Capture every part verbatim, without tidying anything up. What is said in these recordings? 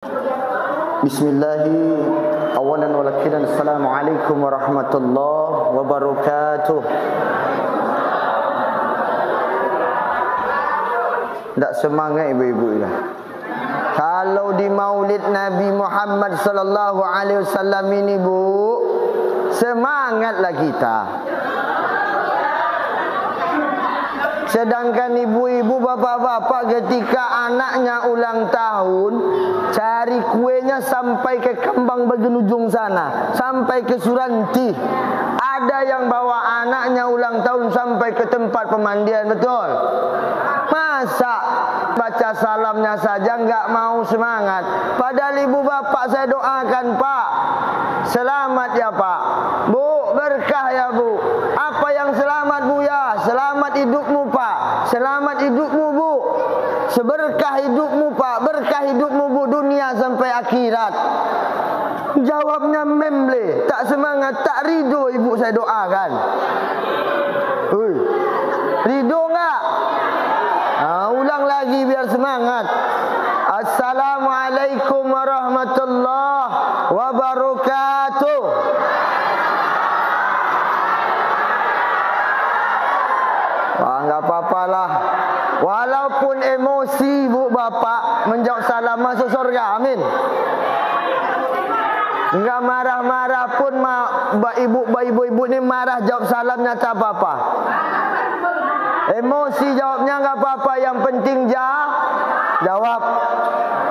Bismillahi awalan wal akhiran. Assalamualaikum warahmatullahi wabarakatuh. Ndak semangat ibu-ibu lah. Kalau di Maulid Nabi Muhammad sallallahu alaihi wasallam ini, Bu, semangatlah kita. Sedangkan ibu-ibu, bapak-bapak, ketika anaknya ulang tahun, cari kuenya sampai ke Kambang Bagian Ujung sana, sampai ke Suranti. Ada yang bawa anaknya ulang tahun sampai ke tempat pemandian, betul? Masa baca salamnya saja nggak mau semangat? Padahal ibu bapak saya doakan, Pak. Selamat ya, Pak. Bu, berkah ya, Bu. Apa yang selamat, Bu, ya? Selamat hidupmu, Pak. Selamat hidupmu, Bu. Seberkah hidupmu, Pak. Berkah hidupmu, Bu. Dunia sampai akhirat. Jawabnya memble, tak semangat, tak ridho ibu saya doakan. Ui. Ridho nggak? Ah, ulang lagi biar semangat. Assalamualaikum warahmatullahi wabarakatuh. Wah, nggak apa-apalah. Walaupun emosi ibu bapak menjawab salam, masuk surga. Amin. Nggak marah-marah pun, ma-, ba-, ibu, ba-, ibu-ibu ni marah, jawab salamnya tak apa-apa. Emosi jawabnya nggak apa-apa, yang penting ja-, jawab.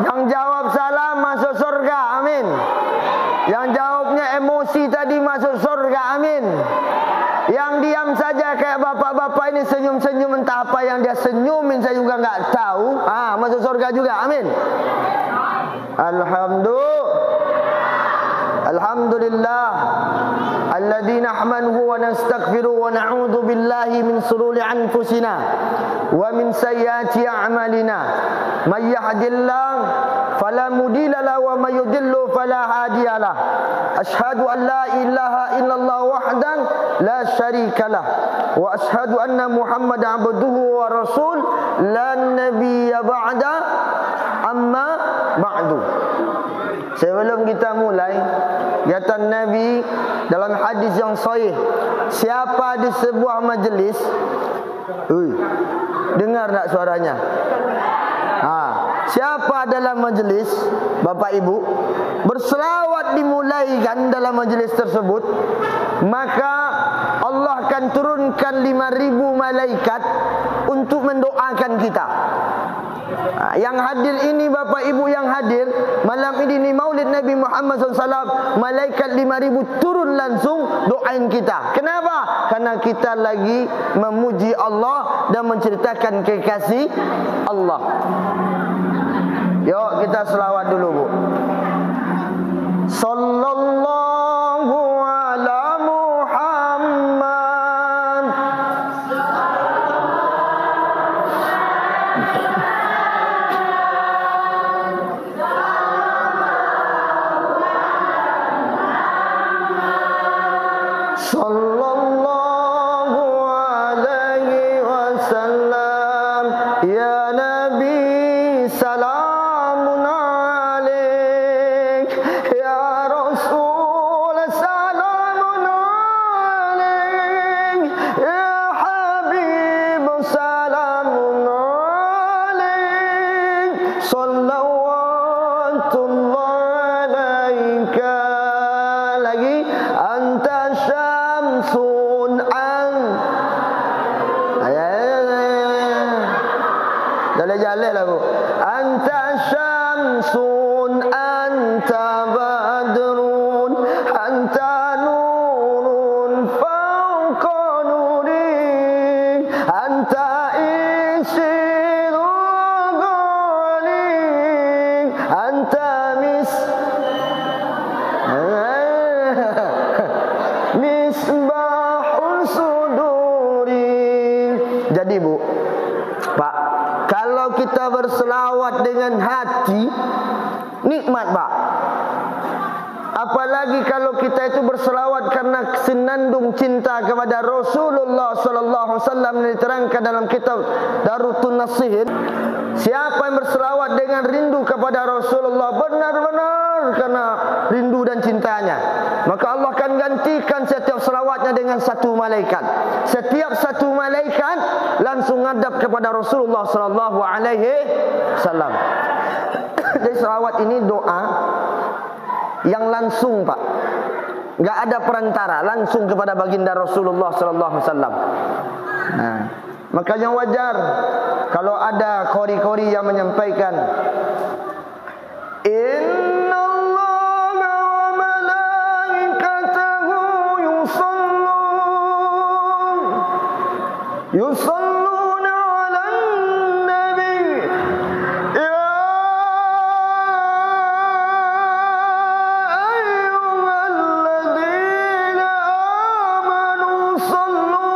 Yang jawab salam masuk surga, amin. Yang jawabnya emosi tadi masuk surga, amin. Yang diam saja kayak bapak-bapak ini senyum-senyum, entah apa yang dia senyumin, saya juga nggak tahu. Ah, masuk surga juga, amin. Alhamdu-, Alhamdulillah. Alladzi nahmaduhu wa nastaghfiruh wa na'udzu billahi min sururi anfusina wa min sayyiati a'malina. May yahdillahu fala mudilla lahu wa may yudlil fala hadiya lah. Asyhadu an la ilaha illallah wahdahu la syarika lah. Wa asyhadu anna Muhammadan abduhu wa rasul la nabiyya ba'da. Amma ba'du. Sebelum kita mulai, kata Nabi dalam hadis yang sahih, siapa di sebuah majelis, ui, dengar tak suaranya? Ha, siapa dalam majelis, Bapak Ibu, berselawat dimulaikan dalam majelis tersebut, maka Allah akan turunkan lima ribu malaikat untuk mendoakan kita. Ha, yang hadir ini, Bapak Ibu yang hadir, malam ini ni Maulid Nabi Muhammad sallallahu alaihi wasallam, malaikat lima ribu turun langsung doain kita. Kenapa? Karena kita lagi memuji Allah dan menceritakan kekasih Allah. Yuk, kita selawat dulu, Bu. Sallallahu ala Muhammad. Sallallahu alaihi wasallam. Ya Nabi, salamun alaik. Ya Rasul, salamun alaik. Ya Habib, salamun alaik. Salawatullah alaika. Lagi. Anta syamsun an-, ay, ay, ay, ay, ay. Jaleh-jaleh lah, Bu. Anta syamsun, anta badrun, anta nurun fauqa nuri, anta isirul ghali, anta mis-, misbahul suduri. Jadi, Bu, Pak, kalau kita berselawat dengan hati, nikmat, Pak. Apalagi kalau kita itu berselawat karena senandung cinta kepada Rasulullah sallallahu alaihi wasallam, yang diterangkan dalam kitab Darutun Nasihin. Siapa yang berselawat dengan rindu kepada Rasulullah, benar-benar karena rindu dan cintanya, maka Allah akan gantikan setiap selawatnya dengan satu malaikat. Setiap satu malaikat langsung ngadap kepada Rasulullah sallallahu alaihi wasallam. Jadi selawat ini doa yang langsung, Pak. Nggak ada perantara, langsung kepada baginda Rasulullah sallallahu alaihi wasallam. Nah, makanya wajar kalau ada qori-qori yang menyampaikan, "Innallaha wa malaikatahu yusallun, yusalluna 'alan nabi, ya ayyuhalladzina amanu sallu,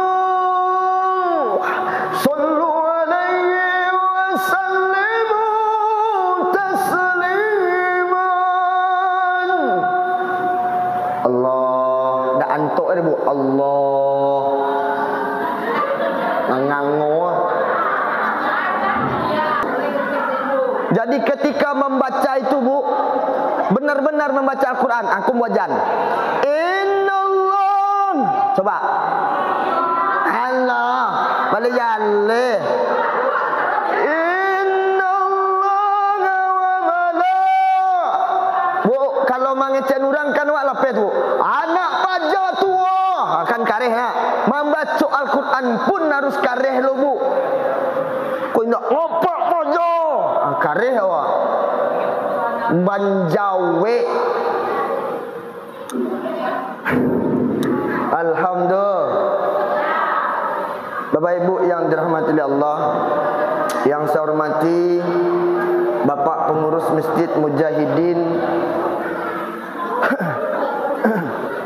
sallu 'alaihi wa sallimu tasliman." Allah, dak antok ado, Bu. Allah. Ngango. Jadi ketika membaca itu, Bu, benar-benar membaca Al-Quran, angku wajan. Innallah. Coba. Allah. Balik jaleh. Innallaha wa mala-, Bu, kalau mangecek urang kan awak lapeh tu. Anak paja tu, ah, kan kareh nak. Mambaco Al-Quran pun harus kareh lo, Bu. Kok indak ngopak paja. Ah, kareh awak. Banjawek. Alhamdulillah. Bapak Ibu yang dirahmati oleh Allah, yang saya hormati Bapak Pengurus Masjid Mujahidin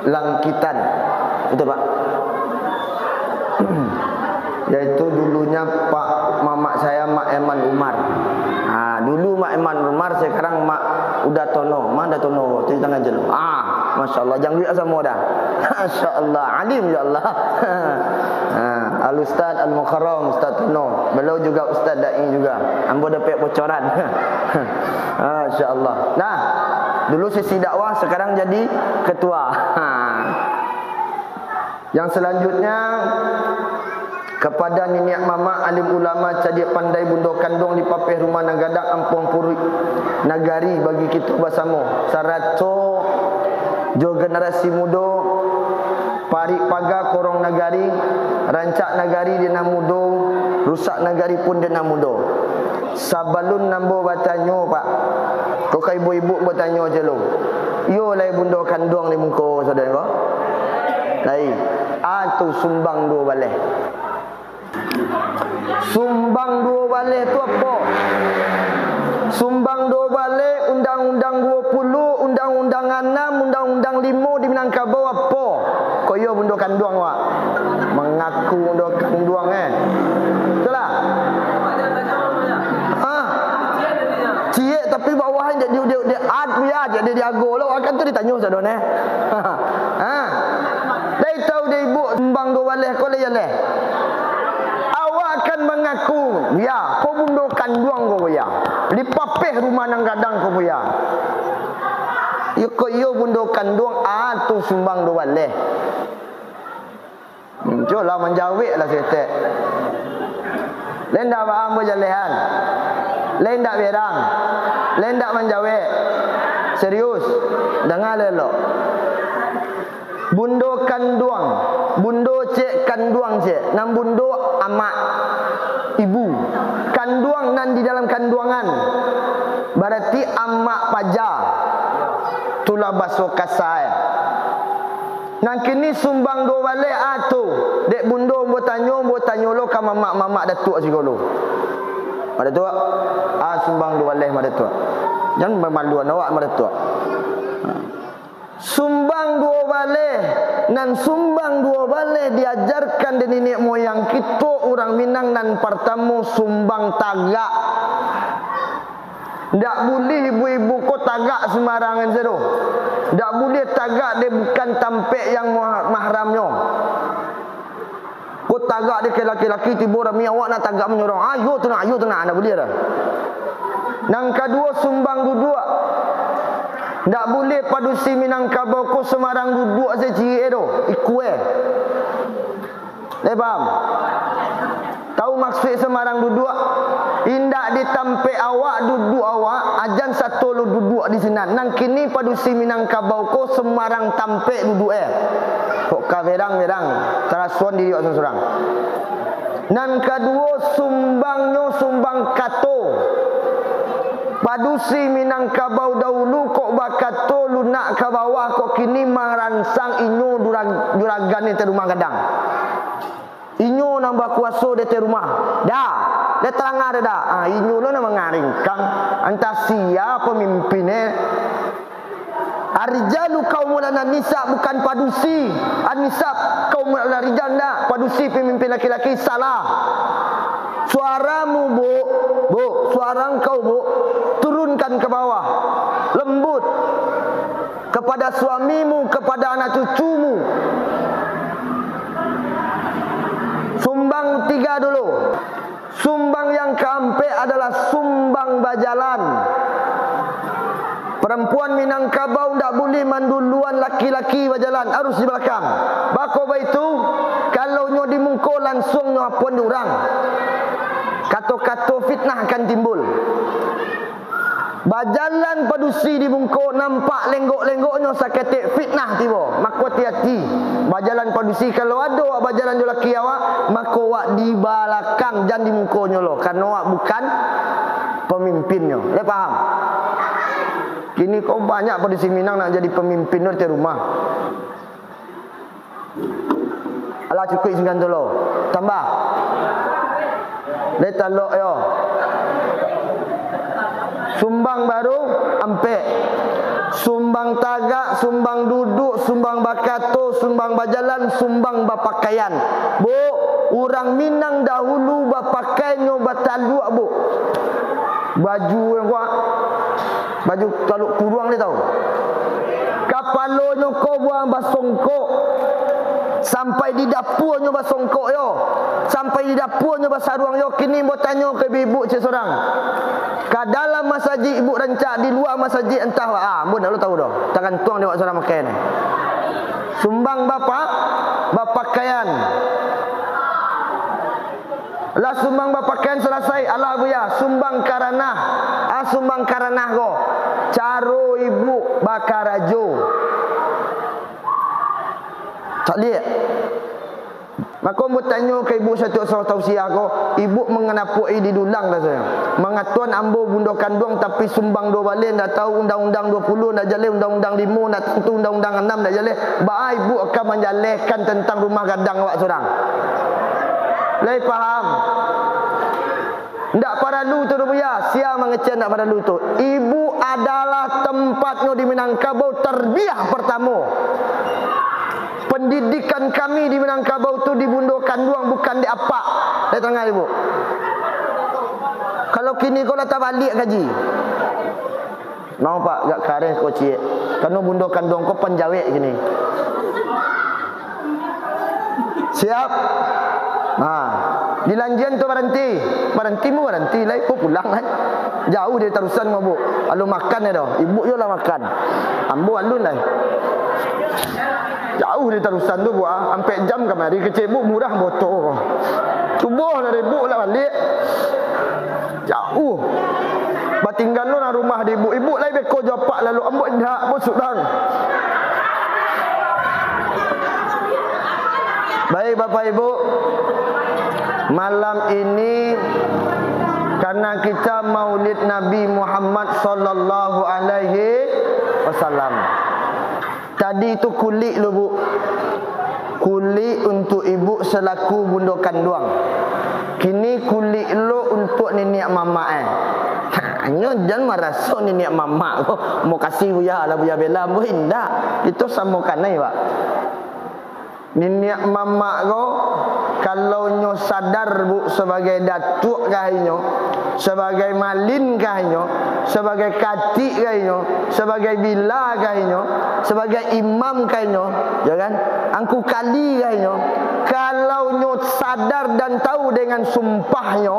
Langkitan. Betul, Pak? Yaitu dulunya Pak Mamak saya, Mak Eman Umar. Ha, dulu Mak Eman Umar, sekarang Mak Uda Tono. Mak Uda Tono, tu di tangah jalan. Ah, Masya Allah, jangguik samo dah. Masya Allah, alim ya Allah. Ha, Al Ustaz Al Mukarram, Ustaz Tono. Beliau juga Ustaz Dai juga. Ambo dapat bocoran. Masya Allah. Nah, dulu sesi dakwah, sekarang jadi ketua. Ha. Yang selanjutnya, kepada niniak mamak, alim ulama, cadiak pandai, bundo kanduang di papeh rumah nan gadang, ampuang puruik nagari bagi kito basamo, sarato jo generasi mudo, parik paga korong nagari, rancak nagari dek nan mudo, rusak nagari pun dek nan mudo. Sabalun ambo batanyo, Pak, ko ka ibu-ibu batanyo je lo. Iyo lai bundo kanduang di muko sadonyo ko? Lai. A tu sumbang duo baleh. Sumbang duo baleh tu apo? Sumbang duo baleh, Undang-Undang duo puluh, Undang-Undang anam, Undang-Undang limo di Minangkabau apo? Ko iyo bundo kanduang awak. Mangaku bundo kanduang, eh. Itulah. Ha? Ciek tapi bawah jadi udah-udah at ya, jadi diago lo. Akan tu ditanyo sado neh. Ha? Dai tahu dai ibu sumbang duo baleh ko lai jaleh. Awak kan mangaku, ya, ko bundo kanduang ko, ya. Di papeh rumah nan gadang ko, ya. Iyo ko iyo bundo kanduang, a tu sumbang duo baleh. Hmm, cubolah manjawek lah saketek. Lai ndak ba-, ambo jalehan. Lai ndak berang. Lai ndak manjawek. Serius. Danga elok. Bundo kanduang. Bundo cek kanduang cek. Nan bundo amak. Ibu. Kanduang nan di dalam kanduangan. Barati amak paja. Tulah baso kasai. Nan kini sumbang duo baleh a tu. Dek bundo ambo tanyo, ambo tanyo lo ka mamak-mamak datuak siko lo. Mak Datuak, a sumbang duo baleh, Mak Datuak. Jan mamaluan awak, Mak Datuak. Sumbang duo baleh, nan sumbang duo baleh diajarkan dek niniak moyang kito urang Minang nan partamo sumbang tagak. Ndak buliah ibu-ibu ko tagak sembarangan sajo. Ndak buliah tagak di bukan tampek yang muha-, mahramnyo. Ko tagak dek laki-laki, tibo rami awak nak tagak manyorong. Ayo tu nak, ayo tu nak, ndak buliah dah. Nan kaduo, sumbang duduak. Ndak buliah padusi Minangkabau ko sumarang duduak se ciek tu, ikua. Lai paham? Tahu maksud sumarang duduak? Indak di tampek awak duduak awak, ajan sato lo duduak di sinan. Nan kini padusi Minangkabau ko sumarang tampek duduak eh. Kok ka berang-berang, tarasuan diri awak surang-surang. Nan kaduo, sumbangnyo sumbang kato. Padusi Minangkabau dahulu kok bakato lunak ka bawah, kok kini maransang inyo durag-, juragan di ateh rumah gadang. Inyo nan bakuaso di ateh rumah. Dah, dah tarang dah. Ah, inyo lo nan mangaringkang. Antah sia pamimpin eh. Ar-rijalu qawwamun 'alan nisa, bukan padusi. An-nisa qawwamun 'alar rijal, ndak. Padusi pamimpin laki-laki, salah. Suaramu, Bu, Bu, suara engkau, Bu, turunkan ke bawah. Lembut. Kepada suamimu, kepada anak cucumu. Sumbang tiga dulu. Sumbang yang kaampek adalah sumbang bajalan. Parampuan Minangkabau ndak buliah manduluan laki-laki bajalan, harus di balakang. Bako baitu, kalau nyo di mungko, lansuang nyo apuan di urang. Kato-kato fitnah akan timbul. Bajalan padusi di mungko, nampak lenggok-lenggoknyo saketek, fitnah tibo. Mako ati-ati. Bajalan padusi, kalau ado awak bajalan jo laki awak, mako awak di balakang, jan di mungkonyo lo, karano awak bukan pamimpinnyo. Lai paham? Kini ko banyak padusi Minang nak jadi pamimpin tu di rumah. Alah, cukuik singgan tu lo. Tambah. Lai talok yo. Sumbang baru, ampek. Sumbang tagak, sumbang duduak, sumbang bakato, sumbang bajalan, sumbang bapakaian. Bu, urang Minang dahulu bapakaiannyo bataluk, Bu. Baju yang kuat. Baju taluk kuruang ni tau. Kapalonyo ko buang basongkok. Sampai di dapuanyo basongkok yo. Sampai di dapuanyo basaruang yo. Kini ambo tanyo ka ibu-ibu ciek surang. Ka dalam masajik ibu rancak, di lua masajik antah, ah, ambo ndak lo tau doh. Tagantuang dek awak surang makai ni. Sumbang bapa, bapakaian. Lah sumbang bapakaian salasai, alah Buya, sumbang ka ranah. Ah, sumbang ka ranah ko. Caro ibu bakarajo. Caliak. Mako ambo tanyo ka ibu satiok sa-, tausiah ko, ibu manganapuak-i di dulang rasonyo. Mangatoan ambo bundo kanduang, tapi sumbang duo baleh, ndak tau undang-undang duo puluah, ndak jaleh undang-undang limo, ndak tantu undang-undang anam, ndak jaleh. Baa ibu akan manjalehkan tantang rumah gadang awak surang? Lai paham? Ndak paralu tu, Buya. Sia mangecek ndak paralu tu? Ibu adalah tempatnyo di Minangkabau tarbiah partamo. Pendidikan kami di Minangkabau tu di bundo kanduang, bukan di apak. Lai tangah ibu. Kalau kini ko lah tabaliak kaji. Namo, Pak, agak kareh ko ciek. Karano bundo kanduang ko panjawek kini. Siap? Ha. Di lanjian tu baranti. Baranti mu baranti lai, pu-, pulang lai. Jauah dari Tarusan mah, Bu. Alun makan lai doh. Ibu yo lah makan. Ambo alun lai. Jauah dari Tarusan tu, Bu, ah. Ampek jam kamari, kecek ibu murah boto. Subuah lah ibu lah baliak. Jauah. Batingga lo nan rumah di ibu. Ibu lai beko jo apak lalu, ambo indak, ambo surang. Baik, Bapak Ibu, malam ini karena kita Maulid Nabi Muhammad sallallahu alaihi wasallam. Tadi tu kulik lo, Bu. Kulik untuk ibu selaku bundo kanduang. Kini kulik lo untuk niniak mamak, eh. Nyo jan maraso niniak mamak ko, mau kasih Buya lah, Buya bela, ambo indak. Itu samo kanai, Pak. Niniak mamak ko, kalau nyo sadar, Bu, sebagai datuak ka inyo, Sabagai malin kah inyo, sabagai katik kah inyo, sabagai bila kah inyo, sabagai imam kah inyo, ya kan? Angku kali kah inyo. Kalau nyo sadar dan tahu dengan sumpahnyo,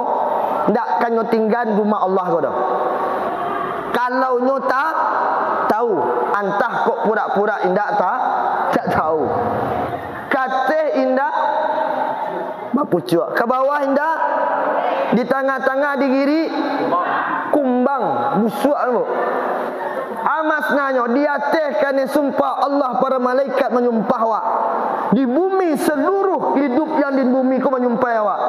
ndak ka nyo tinggaan rumah Allah ko doh. Kalau nyo ta-, tahu, antah kok pura-pura indak ta-, tak tahu. Ka ateh indak bapucuak, ka bawah indak, di tangah-tangah digiri kumbang, busuak tu. Amas nanyo, di ateh kanai sumpah Allah, para malaikat manyumpah awak. Di bumi, seluruh hidup yang di bumi ko manyumpah awak.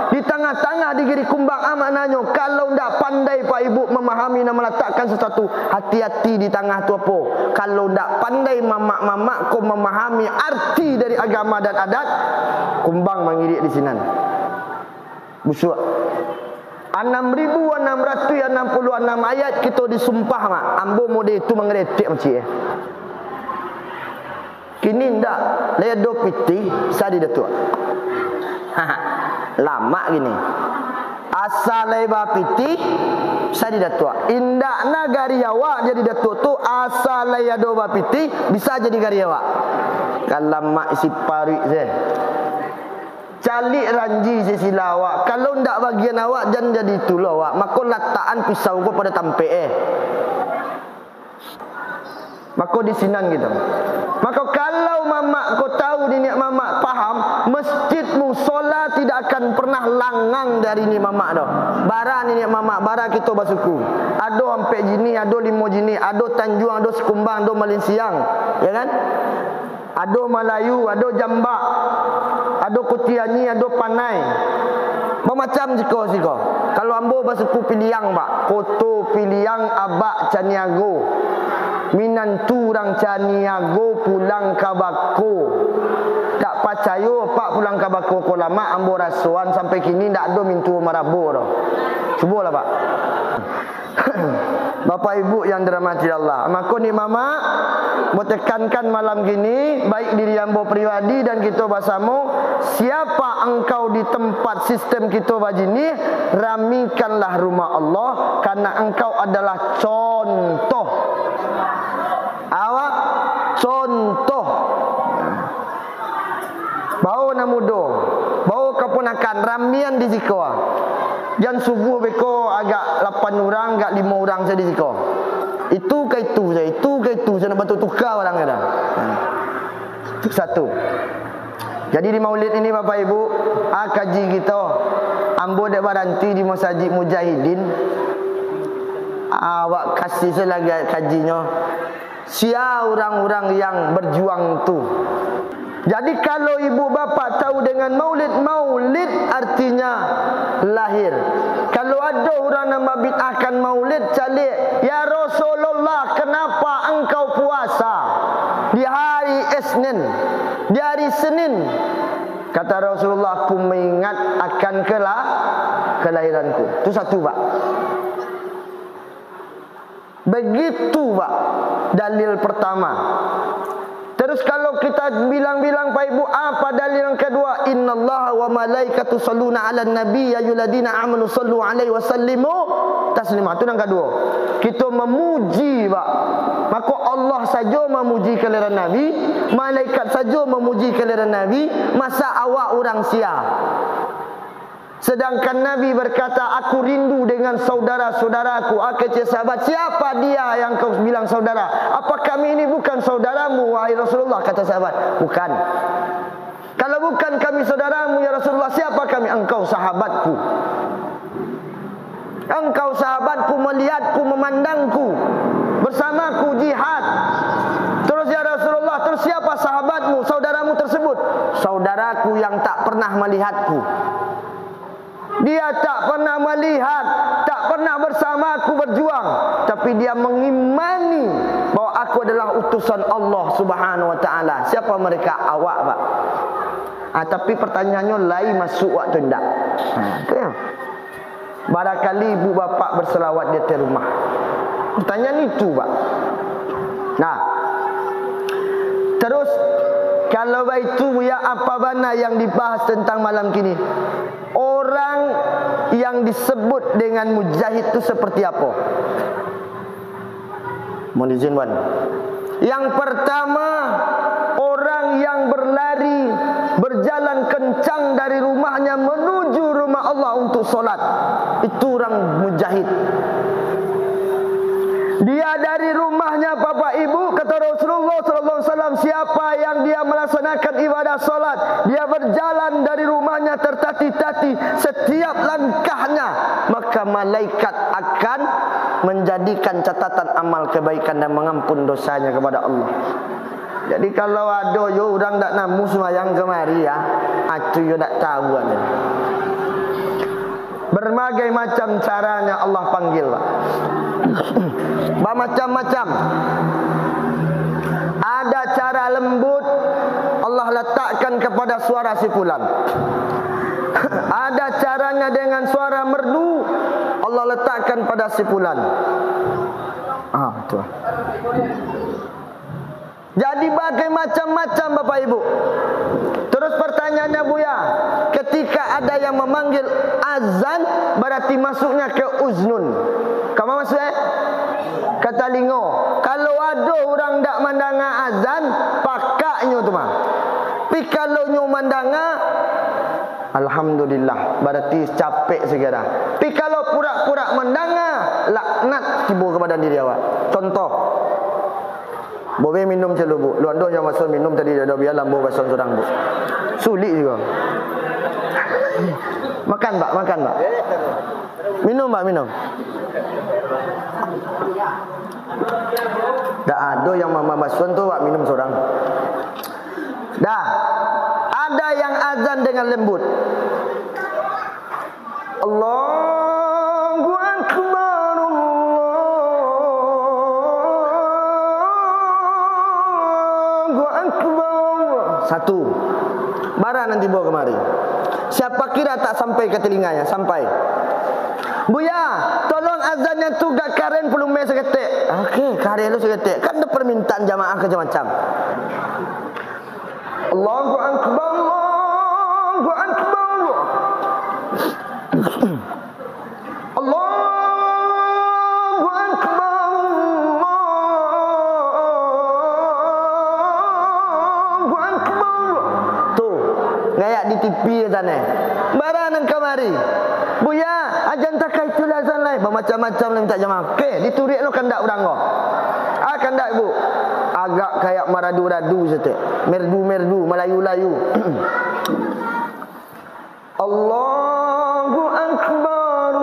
Di tangah-tangah digiri kumbang, amak nanyo, kalau ndak pandai Pak Ibu mamahami nan malatakkan sasuatu, hati-hati di tangah tu apo. Kalau ndak pandai mamak-mamak ko mamahami arti dari agama dan adat, kumbang mangirik di sinan. Busuak. Anam ribu anam ratuih anam puluah anam ayat kito disumpah, mak. Ambo mode itu mangeletek macik, eh. Kini ndak, lai ado pitih, bisa di Datuak. Lamak kini. Asa lai bapitih, bisa di Datuak. Indak nagari awak jadi Datuak tu, asa lai ado bapitih, bisa jadi gari awak. Ka lamak isi paruik se. Caliak ranji sisila awak. Kalau ndak bagian awak, jan jadi itulah awak. Mako latakan pisau ko pado tampek, eh. Mako di sinan gitu. Mako kalau mamak ko tahu, niniak mamak paham, masjid musola tidak akan pernah langang dari niniak mamak doh. Bara niniak mamak, bara kito basuku. Ado ampek jinih, ado limo jinih, ado Tanjuang, ado Sikumbang, ado Malinsiang, ya kan? Ado Malayu, ado Jambak, ado Kutianyi, ado Panai. Bamacam siko-siko. Kalau ambo basuku Piliang, Pak. Koto Piliang, Abak Caniago. Minantu urang Caniago pulang ka bako. Tak pacayo, Pak, pulang ka bako ko lamak, ambo rasoan sampai kini ndak ado mintuo marabo doh. Cubolah, Pak. Bapak Ibu yang dirahmati Allah, mako ni mamak, ambo tekankan malam kini, baik diri ambo pribadi dan kito basamo, siapa engkau di tempat sistem kito bajinih, ramikanlah rumah Allah, karena engkau adalah contoh. Awak contoh. Bao nan mudo, bao kaponakan, ramian di siko. Jan subuah beko agak lapan urang, agak limo urang sajo di siko. Itu ka itu sajo, itu ka itu sajo, nak batuka barang sajo. Ha. Itu satu. Jadi di maulid ini, Bapak Ibu, ah, kaji kito, ambo dek baranti di Masajik Mujahidin. Ah, awak kasih sajo lagi kajinyo. Sia urang-urang yang berjuang tu. Jadi, kalau ibu bapak tahu dengan maulid, maulid artinya lahir. Kalau ado urang nan mabid'ahkan maulid, caliak, "Ya Rasulullah, kenapa engkau puasa di hari Isnin, di hari Senin?" Kata Rasulullah, "Aku mengingat akan kela-, kelahiranku." Itu satu, Pak. Begitu, Pak, dalil pertama. Terus kalau kita bilang-bilang, Pak Ibu, apa dalil yang kedua? "Innallaha wa malaikatu salluna 'alan nabi, ya ayyuhalladzina amanu sallu 'alaihi wa sallimu taslima." Itu yang kedua. Kita memuji, Pak. Maka Allah saja memuji kaliran Nabi, malaikat saja memuji kaliran Nabi, masa awak urang sia? Sedangkan Nabi berkata, "Aku rindu dengan saudara-saudaraku." Ah, kecek sahabat, "Siapa dia yang kau bilang saudara? Apa kami ini bukan saudaramu, wahai Rasulullah?" Kata sahabat, "Bukan." "Kalau bukan kami saudaramu, ya Rasulullah, siapa kami?" "Engkau sahabatku. Engkau sahabatku, melihatku, memandangku, bersamaku jihad." Terus, "Ya Rasulullah, terus siapa sahabatmu, saudaramu tersebut?" "Saudaraku yang tak pernah melihatku." Dia tak pernah melihat, tak pernah bersama aku berjuang, tapi dia mengimani bahwa aku adalah utusan Allah Subhanahu wa Ta'ala. Siapa mereka? Awak, Pak. Ah, tapi pertanyaannya, lai masuk waktu ndak? Ha, itu ya. Barangkali ibu bapak berselawat di atas rumah. Pertanyaan itu, Pak. Nah, terus, kalau baitu, Buya, apa bana yang dibahas tentang malam kini? Orang Yang disebut dengan mujahid tu seperti apo? Mohon izin, Wan. Yang pertama, orang yang berlari, berjalan kencang dari rumahnya menuju rumah Allah untuk sholat. Itu orang mujahid. Dia dari rumahnya, Bapak Ibu, kata Rasulullah sallallahu alaihi wasallam, siapa yang dia melaksanakan ibadah sholat, dia berjalan dari rumahnya tertatih-tatih, setiap langkahnya, maka malaikat akan menjadikan catatan amal kebaikan dan mengampun dosanya kepada Allah. Jadi, kalau ado yo urang dak namuah sumbayang kamari, ya, itu yo dak tahu ado. Berbagai macam caranya Allah panggil, Pak. Bamacam-macam. Ada cara lembut, Allah letakkan kepada suara si fulan. Ada caranya dengan suara merdu, Allah letakkan pada si fulan. Ah, betul. Jadi, bagai macam-macam, Bapak Ibu. Terus pertanyaannya, Buya, ketika ada yang memanggil azan, berarti masuknya ke uznun. Kama masuk, eh? Ka talingo. Kalau ado urang dak mandanga azan, pakaknyo tu mah. Tapi kalau nyo mandanga, alhamdulillah, berarti capek sagala. Tapi kalau pura-pura mandanga, laknat tibo ka badan diri awak. Contoh, Bobe minum celubuk. Luando yang maso minum tadi, ado bialah ambo baso surang, Bu. Sulik juo. Makan, Pak, makan, Pak. Minum, Pak, minum. Dak ado yang mama basuan tu, Pak, minum surang. Dah. Ada yang azan dengan lembut. Allahu Akbar, Allahu Akbar. Satu. Bara nan tibo kamari. Siapa kira tak sampai ke telinganya? Sampai. Buya, tolong azannya tu gak karen volume saketek. Oke, karen lu saketek. Kan ada permintaan jamaah macam-macam. Allahu Akbar, Allahu Akbar. Allahu Akbar, Allahu Akbar. Tu, ngayak di T V sana. Bara nan kamari. Buya, azan takai tu lah azan lai. Bamacam-macam lah minta jamaah. Oke, dituruik lo kandak urang ko. Ah, kandak ibu. Agak kayak maradu-radu saketek. Merdu-merdu, malayu-layu. Allahu Akbar,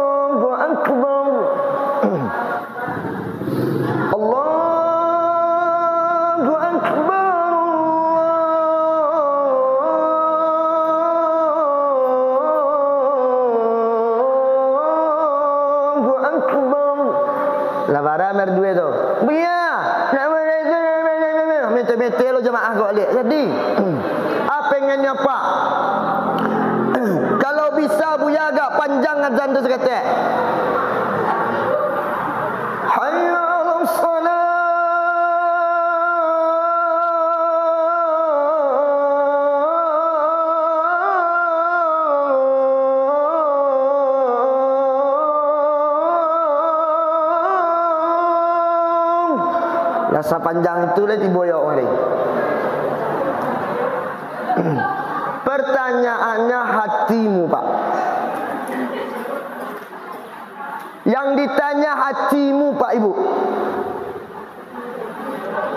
Allahu Akbar. Allahu Akbar, Allahu Akbar. Lah bara merdu tu. Buya, nak mete-mete lo jamaah ko baliak. Jadi, ah, pengennyo, Pak, kalau bisa Buya agak panjang azan tu saketek. Hayya alas salah. Lah sapanjang itu lah tibo yo mari. Pertanyaannya hatimu, Pak. Yang ditanya hatimu, Pak, Ibu.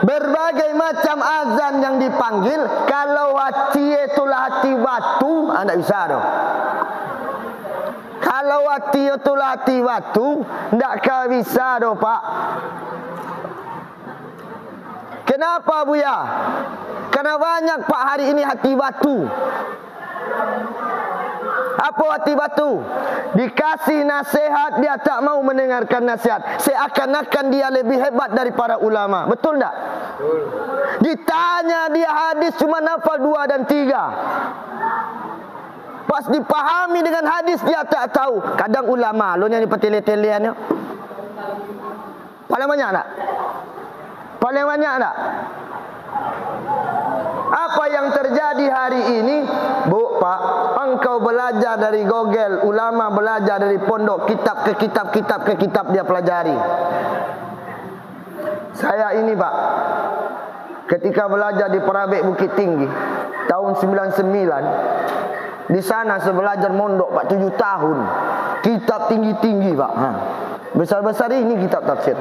Berbagai macam azan yang dipanggil, kalau hati itu lah hati batu, ah, ndak bisa doh. Kalau hati itu lah hati batu, ndak ka bisa doh, Pak. Kenapa, Buya? Karena banyak, Pak, hari ini hati batu. Apo hati batu? Dikasih nasihat, dia tak mau mendengarkan nasihat. Seakan-akan dia lebih hebat daripada ulama. Betul ndak? Ditanya dia hadis, cuma hafal dua dan tiga. Pas dipahami dengan hadis, dia tak tahu. Kadang ulama lo nyo ni patele-telean nyo. Paling banyak ndak? Paling banyak ndak? Apa yang terjadi hari ini, Bu, Pak, engkau belajar dari Google, ulama belajar dari pondok, kitab ke kitab, kitab ke kitab dia pelajari. Saya ini, Pak, ketika belajar di Perabek Bukittinggi, tahun sembilan sembilan, di sana saya belajar mondok, Pak, tujuh tahun. Kitab tinggi-tinggi, Pak. Ha. Besar-besar ini kitab tafsir.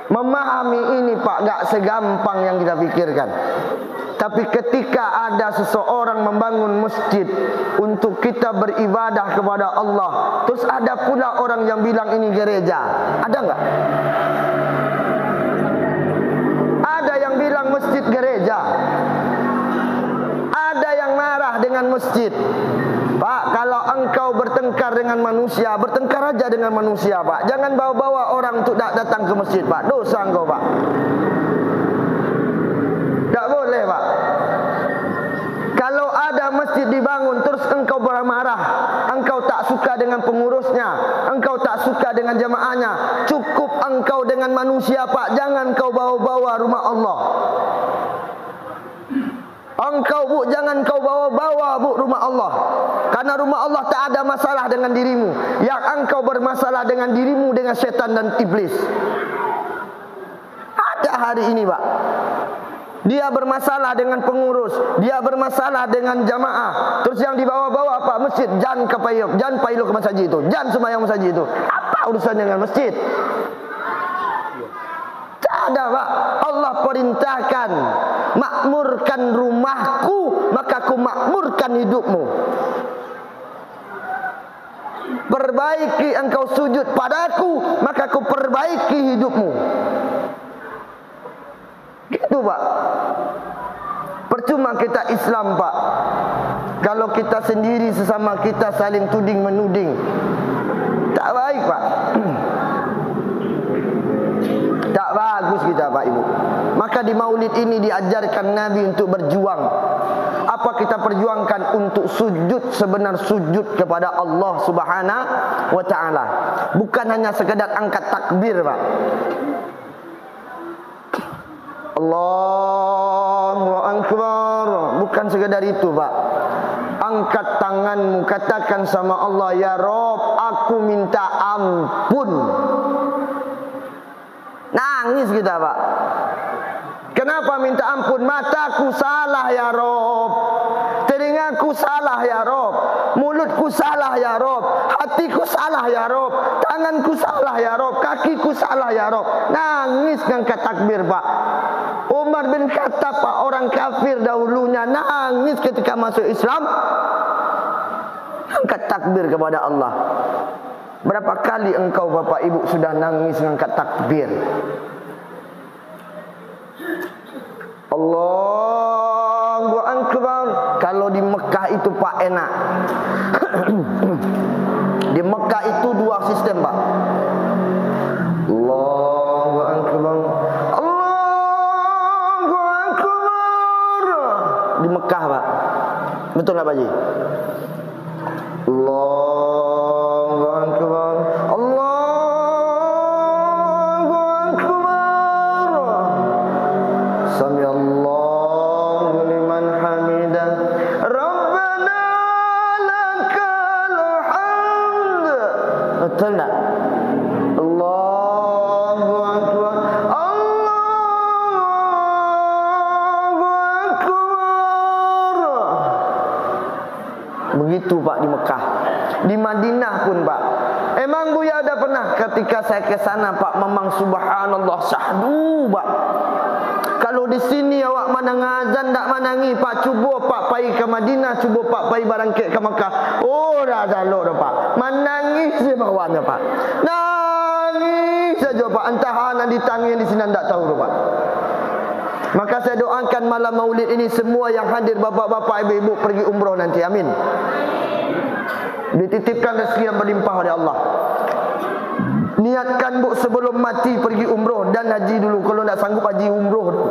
Memahami ini, Pak, gak segampang yang kita pikirkan. Tapi ketika ada seseorang membangun masjid untuk kita beribadah kepada Allah, terus ada pula orang yang bilang ini gereja. Ada nggak? Ada yang bilang masjid gereja. Ada yang marah dengan masjid. Pak, kalau engkau bertengkar dengan manusia, bertengkar aja dengan manusia, Pak. Jangan bawa-bawa orang untuk dak datang ke masjid, Pak. Dosa engkau, Pak. Tak boleh, Pak. Kalau ada masjid dibangun, terus engkau marah, engkau tak suka dengan pengurusnya, engkau tak suka dengan jamaahnya, cukup engkau dengan manusia, Pak. Jangan kau bawa-bawa rumah Allah. Engkau, Bu, jangan kau bawa-bawa, Bu, rumah Allah. Karena rumah Allah tak ada masalah dengan dirimu. Yang engkau bermasalah dengan dirimu, dengan setan dan iblis. Ada hari ini, Pak. Dia bermasalah dengan pengurus, dia bermasalah dengan jamaah. Terus yang dibawa-bawa, Pak, masjid, jan ka payo, jan pailo ka masajid itu, jan sumbayang masajid itu. Apa urusan dengan masjid? Tak ada, Pak. Allah perintahkan, "Makmurkan rumahku, maka Ku makmurkan hidupmu." "Perbaiki engkau sujud padaku, maka Ku perbaiki hidupmu." Gitu, Pak. Percuma kita Islam, Pak, kalau kita sendiri sesama kita saling tuding-menuding. Tak baik, Pak. Tak bagus kita, Pak, Ibu. Maka di maulid ini diajarkan Nabi untuk berjuang. Apa kita perjuangkan? Untuk sujud, sebenar sujud kepada Allah Subhanahu wa Ta'ala. Bukan hanya sekedar angkat takbir, Pak. Allahu Akbar. Bukan sekadar itu, Pak. Angkat tanganmu, katakan sama Allah, "Ya Rob, aku minta ampun." Nangis kita, Pak. Kenapa minta ampun? "Mataku salah, ya Rob. Telingaku salah, ya Rob. Mulutku salah, ya Rob. Hatiku salah, ya Rob. Tanganku salah, ya Rob. Kakiku salah, ya Rob." Nangis ngangkat takbir, Pak. Umar bin Khattab, Pak, orang kafir dahulunya, nangis ketika masuk Islam. Angkat takbir kepada Allah. Berapa kali engkau, Bapak Ibu, sudah nangis ngangkat takbir? Allahu Akbar. Kalau di Mekah itu, Pak, enak. Di Mekah itu dua sistem, Pak. Allahu Akbar. Allahu Akbar. Di Mekah, Pak. Betul nggak, Pak Haji? Allahu Akbar. Allahu Akbar. Sami'allahu liman hamidah. Rabbana lakal hamd. Betul nggak? Allahu Akbar. Allahu Akbar. Begitu, Pak, di Mekah. Di Madinah pun, Pak. Emang Buya ada pernah, ketika saya ke sana, Pak, memang subhanallah, syahdu, Pak. Kalau di sini awak mandanga azan ndak manangih, Pak, cubo, Pak, pai ka Madinah, cubo, Pak, pai barangkek ka Mekah. Oh, dah jalok dah, Pak. Manangih saja bawaannyo, Pak. Nangih saja, Pak. Antah nan ditangih di sini ndak tahu dah, Pak. Maka saya doakan malam maulid ini semua yang hadir, bapak-bapak, ibu-ibu, pergi umroh nanti. Amin. Dititipkan rezeki yang berlimpah oleh Allah. Niatkan, Bu, sebelum mati pergi umroh dan haji dulu. Kalau ndak sanggup, haji umroh dulu.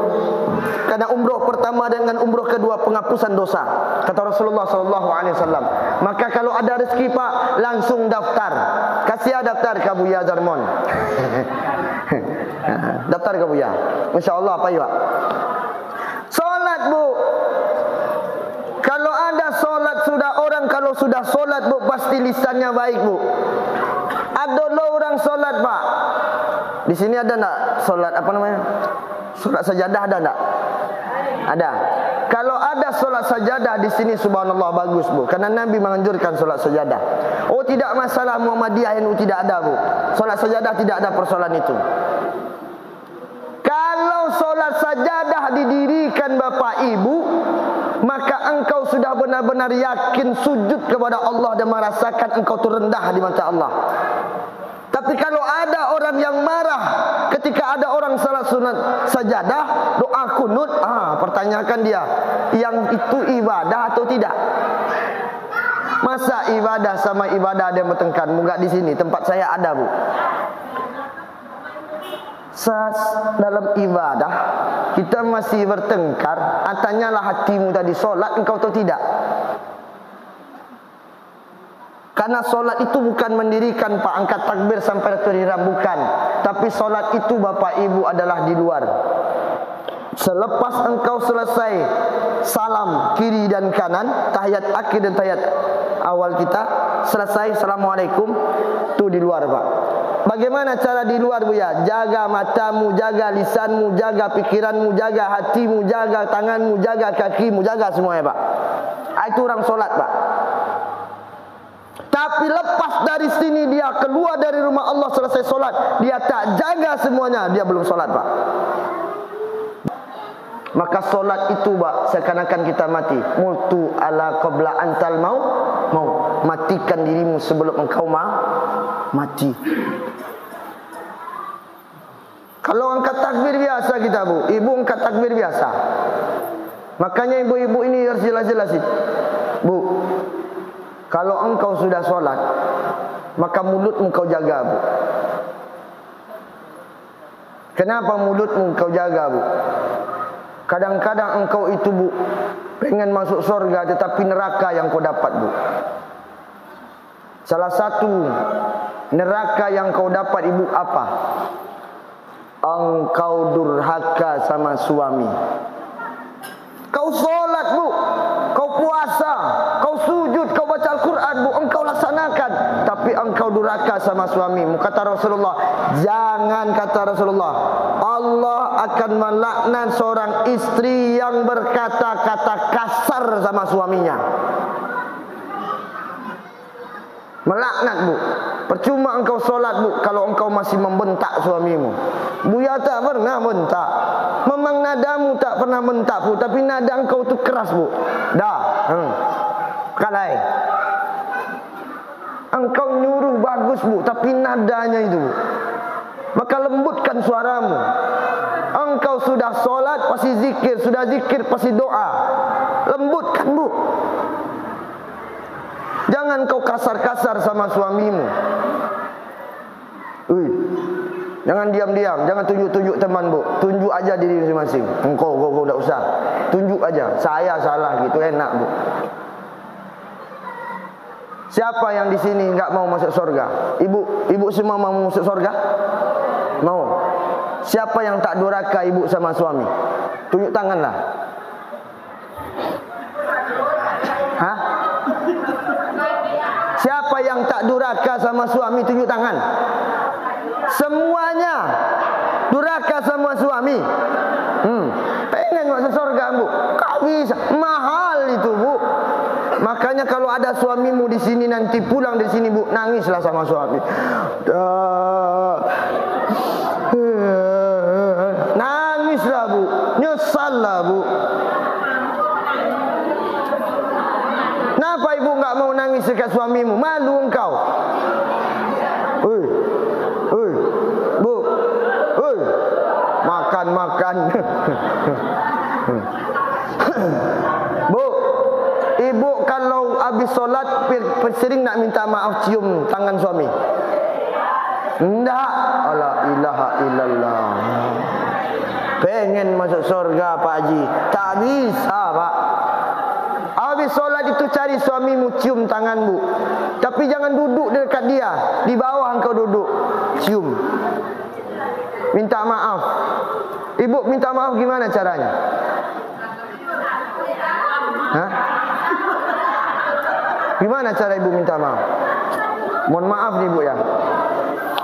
Karena umroh pertama dengan umroh kedua penghapusan dosa, kata Rasulullah sallallahu alaihi wasallam. Maka kalau ada rezeki, Pak, langsung daftar. Kasih daftar ka Buya Zarmon. Daftar ka Buya. Insya Allah, Pak, Iwak. Salam sudah solat, Bu, pasti lisannya baik, Bu. Ado lo urang solat, Pak. Di sini ada ndak solat, apa namanya? Solat sajadah ada ndak? Ada. Kalau ada solat sajadah di sini, subhanallah, bagus, Bu. Karena Nabi menganjurkan solat sajadah. Oh, tidak masalah, Muhammadiyah N U tidak ada, Bu. Solat sajadah tidak ada persoalan itu. Kalau solat sajadah didirikan, Bapak Ibu, maka engkau sudah benar-benar yakin sujud kepada Allah dan merasakan engkau tu rendah di mata Allah. Tapi kalau ada orang yang marah ketika ada orang salat sunat sajadah, doa kunut, ah, pertanyakan dia, yang itu ibadah atau tidak? Masa ibadah sama ibadah ada yang bertengkar? Munggah di sini, tempat saya ada, Bu. Sas-, dalam ibadah, kita masih bertengkar, ah, tanyalah hatimu tadi, solat engkau atau tidak? Karena solat itu bukan mendirikan, Pak, angkat takbir sampai ratuih ihram, bukan. Tapi solat itu, Bapak Ibu, adalah di luar. Selepas engkau selesai salam kiri dan kanan, tahiyat akhir dan tahiyat awal kita, selesai, "Assalamualaikum," tu di luar, Pak. Bagaimana cara di luar, Buya? Jaga matamu, jaga lisanmu, jaga pikiranmu, jaga hatimu, jaga tanganmu, jaga kakimu, jaga semuanya, Pak. Ah, itu orang solat, Pak. Tapi lepas dari sini, dia keluar dari rumah Allah selesai solat, dia tak jaga semuanya, dia belum solat, Pak. Maka solat itu, Pak, seakan-akan kita mati. "Mutu ala qabla antal mau, mau." Matikan dirimu sebelum engkau ma-, mati. Kalau angkat takbir biasa kita, Bu, ibu angkat takbir biasa. Makanya ibu-ibu ini harus jelas-jelas, Bu. Kalau engkau sudah sholat, maka mulutmu kau jaga, Bu. Kenapa mulutmu kau jaga, Bu? Kadang-kadang engkau itu, Bu, pengen masuk sorga, tetapi neraka yang kau dapat, Bu. Salah satu neraka yang kau dapat, Ibu, apa? Engkau durhaka sama suami. Kau sholat, Bu. Kau puasa. Kau sujud. Kau baca Al-Quran, Bu. Engkau laksanakan. Tapi engkau durhaka sama suamimu. Kata Rasulullah, jangan, kata Rasulullah, Allah akan melaknat seorang istri yang berkata-kata kasar sama suaminya. Melaknat, Bu. Percuma engkau sholat, Bu, kalau engkau masih membentak suamimu. Buya tak pernah bentak. Memang nadamu tak pernah bentak, Bu, tapi nada engkau tu keras, Bu. Dah. Hmm. Kalai. Engkau nyuruh bagus, Bu, tapi nadanya itu, Bu. Maka lembutkan suaramu. Engkau sudah sholat, pasti zikir. Sudah zikir, pasti doa. Lembutkan, Bu. Jangan kau kasar-kasar sama suamimu. Ui, jangan diam-diam, jangan tunjuk-tunjuk teman, Bu. Tunjuk aja diri masing-masing. Engkau, kau, kau tak usah. Tunjuk aja. Saya salah gitu, enak, Bu. Siapa yang di sini nggak mau masuk surga? Ibu, ibu semua mau masuk surga? Mau. Siapa yang tak durhaka ibu sama suami? Tunjuk tanganlah. Hah? Siapa yang tak durhaka sama suami, tunjuk tangan. Semuanya durhaka sama suami. Hmm. Pengen masuk surga, Bu. Tak bisa. Mahal itu, Bu. Makanya kalau ada suamimu di sini, nanti pulang dari sini, Bu, nangislah sama suami. Dah. Nangislah, Bu. Nyesallah, Bu. Kenapa ibu nggak mau nangis dekat suamimu? Malu engkau. Hei. Hei. Bu. Hei. Makan, makan. Bu, ibu kalau habis sholat, pi-, pi-, sering nak minta maaf cium tangan suami? Ndak. La ilaha illallah. Pengen masuk surga, Pak Haji. Tak bisa, Pak. Habis sholat itu cari suamimu, cium tangan, Bu. Tapi jangan duduk dekat dia. Di bawah engkau duduk. Cium. Minta maaf. Ibu minta maaf gimana caranya? Hah? Gimana cara ibu minta maaf? Mohon maaf nih, Bu, ya.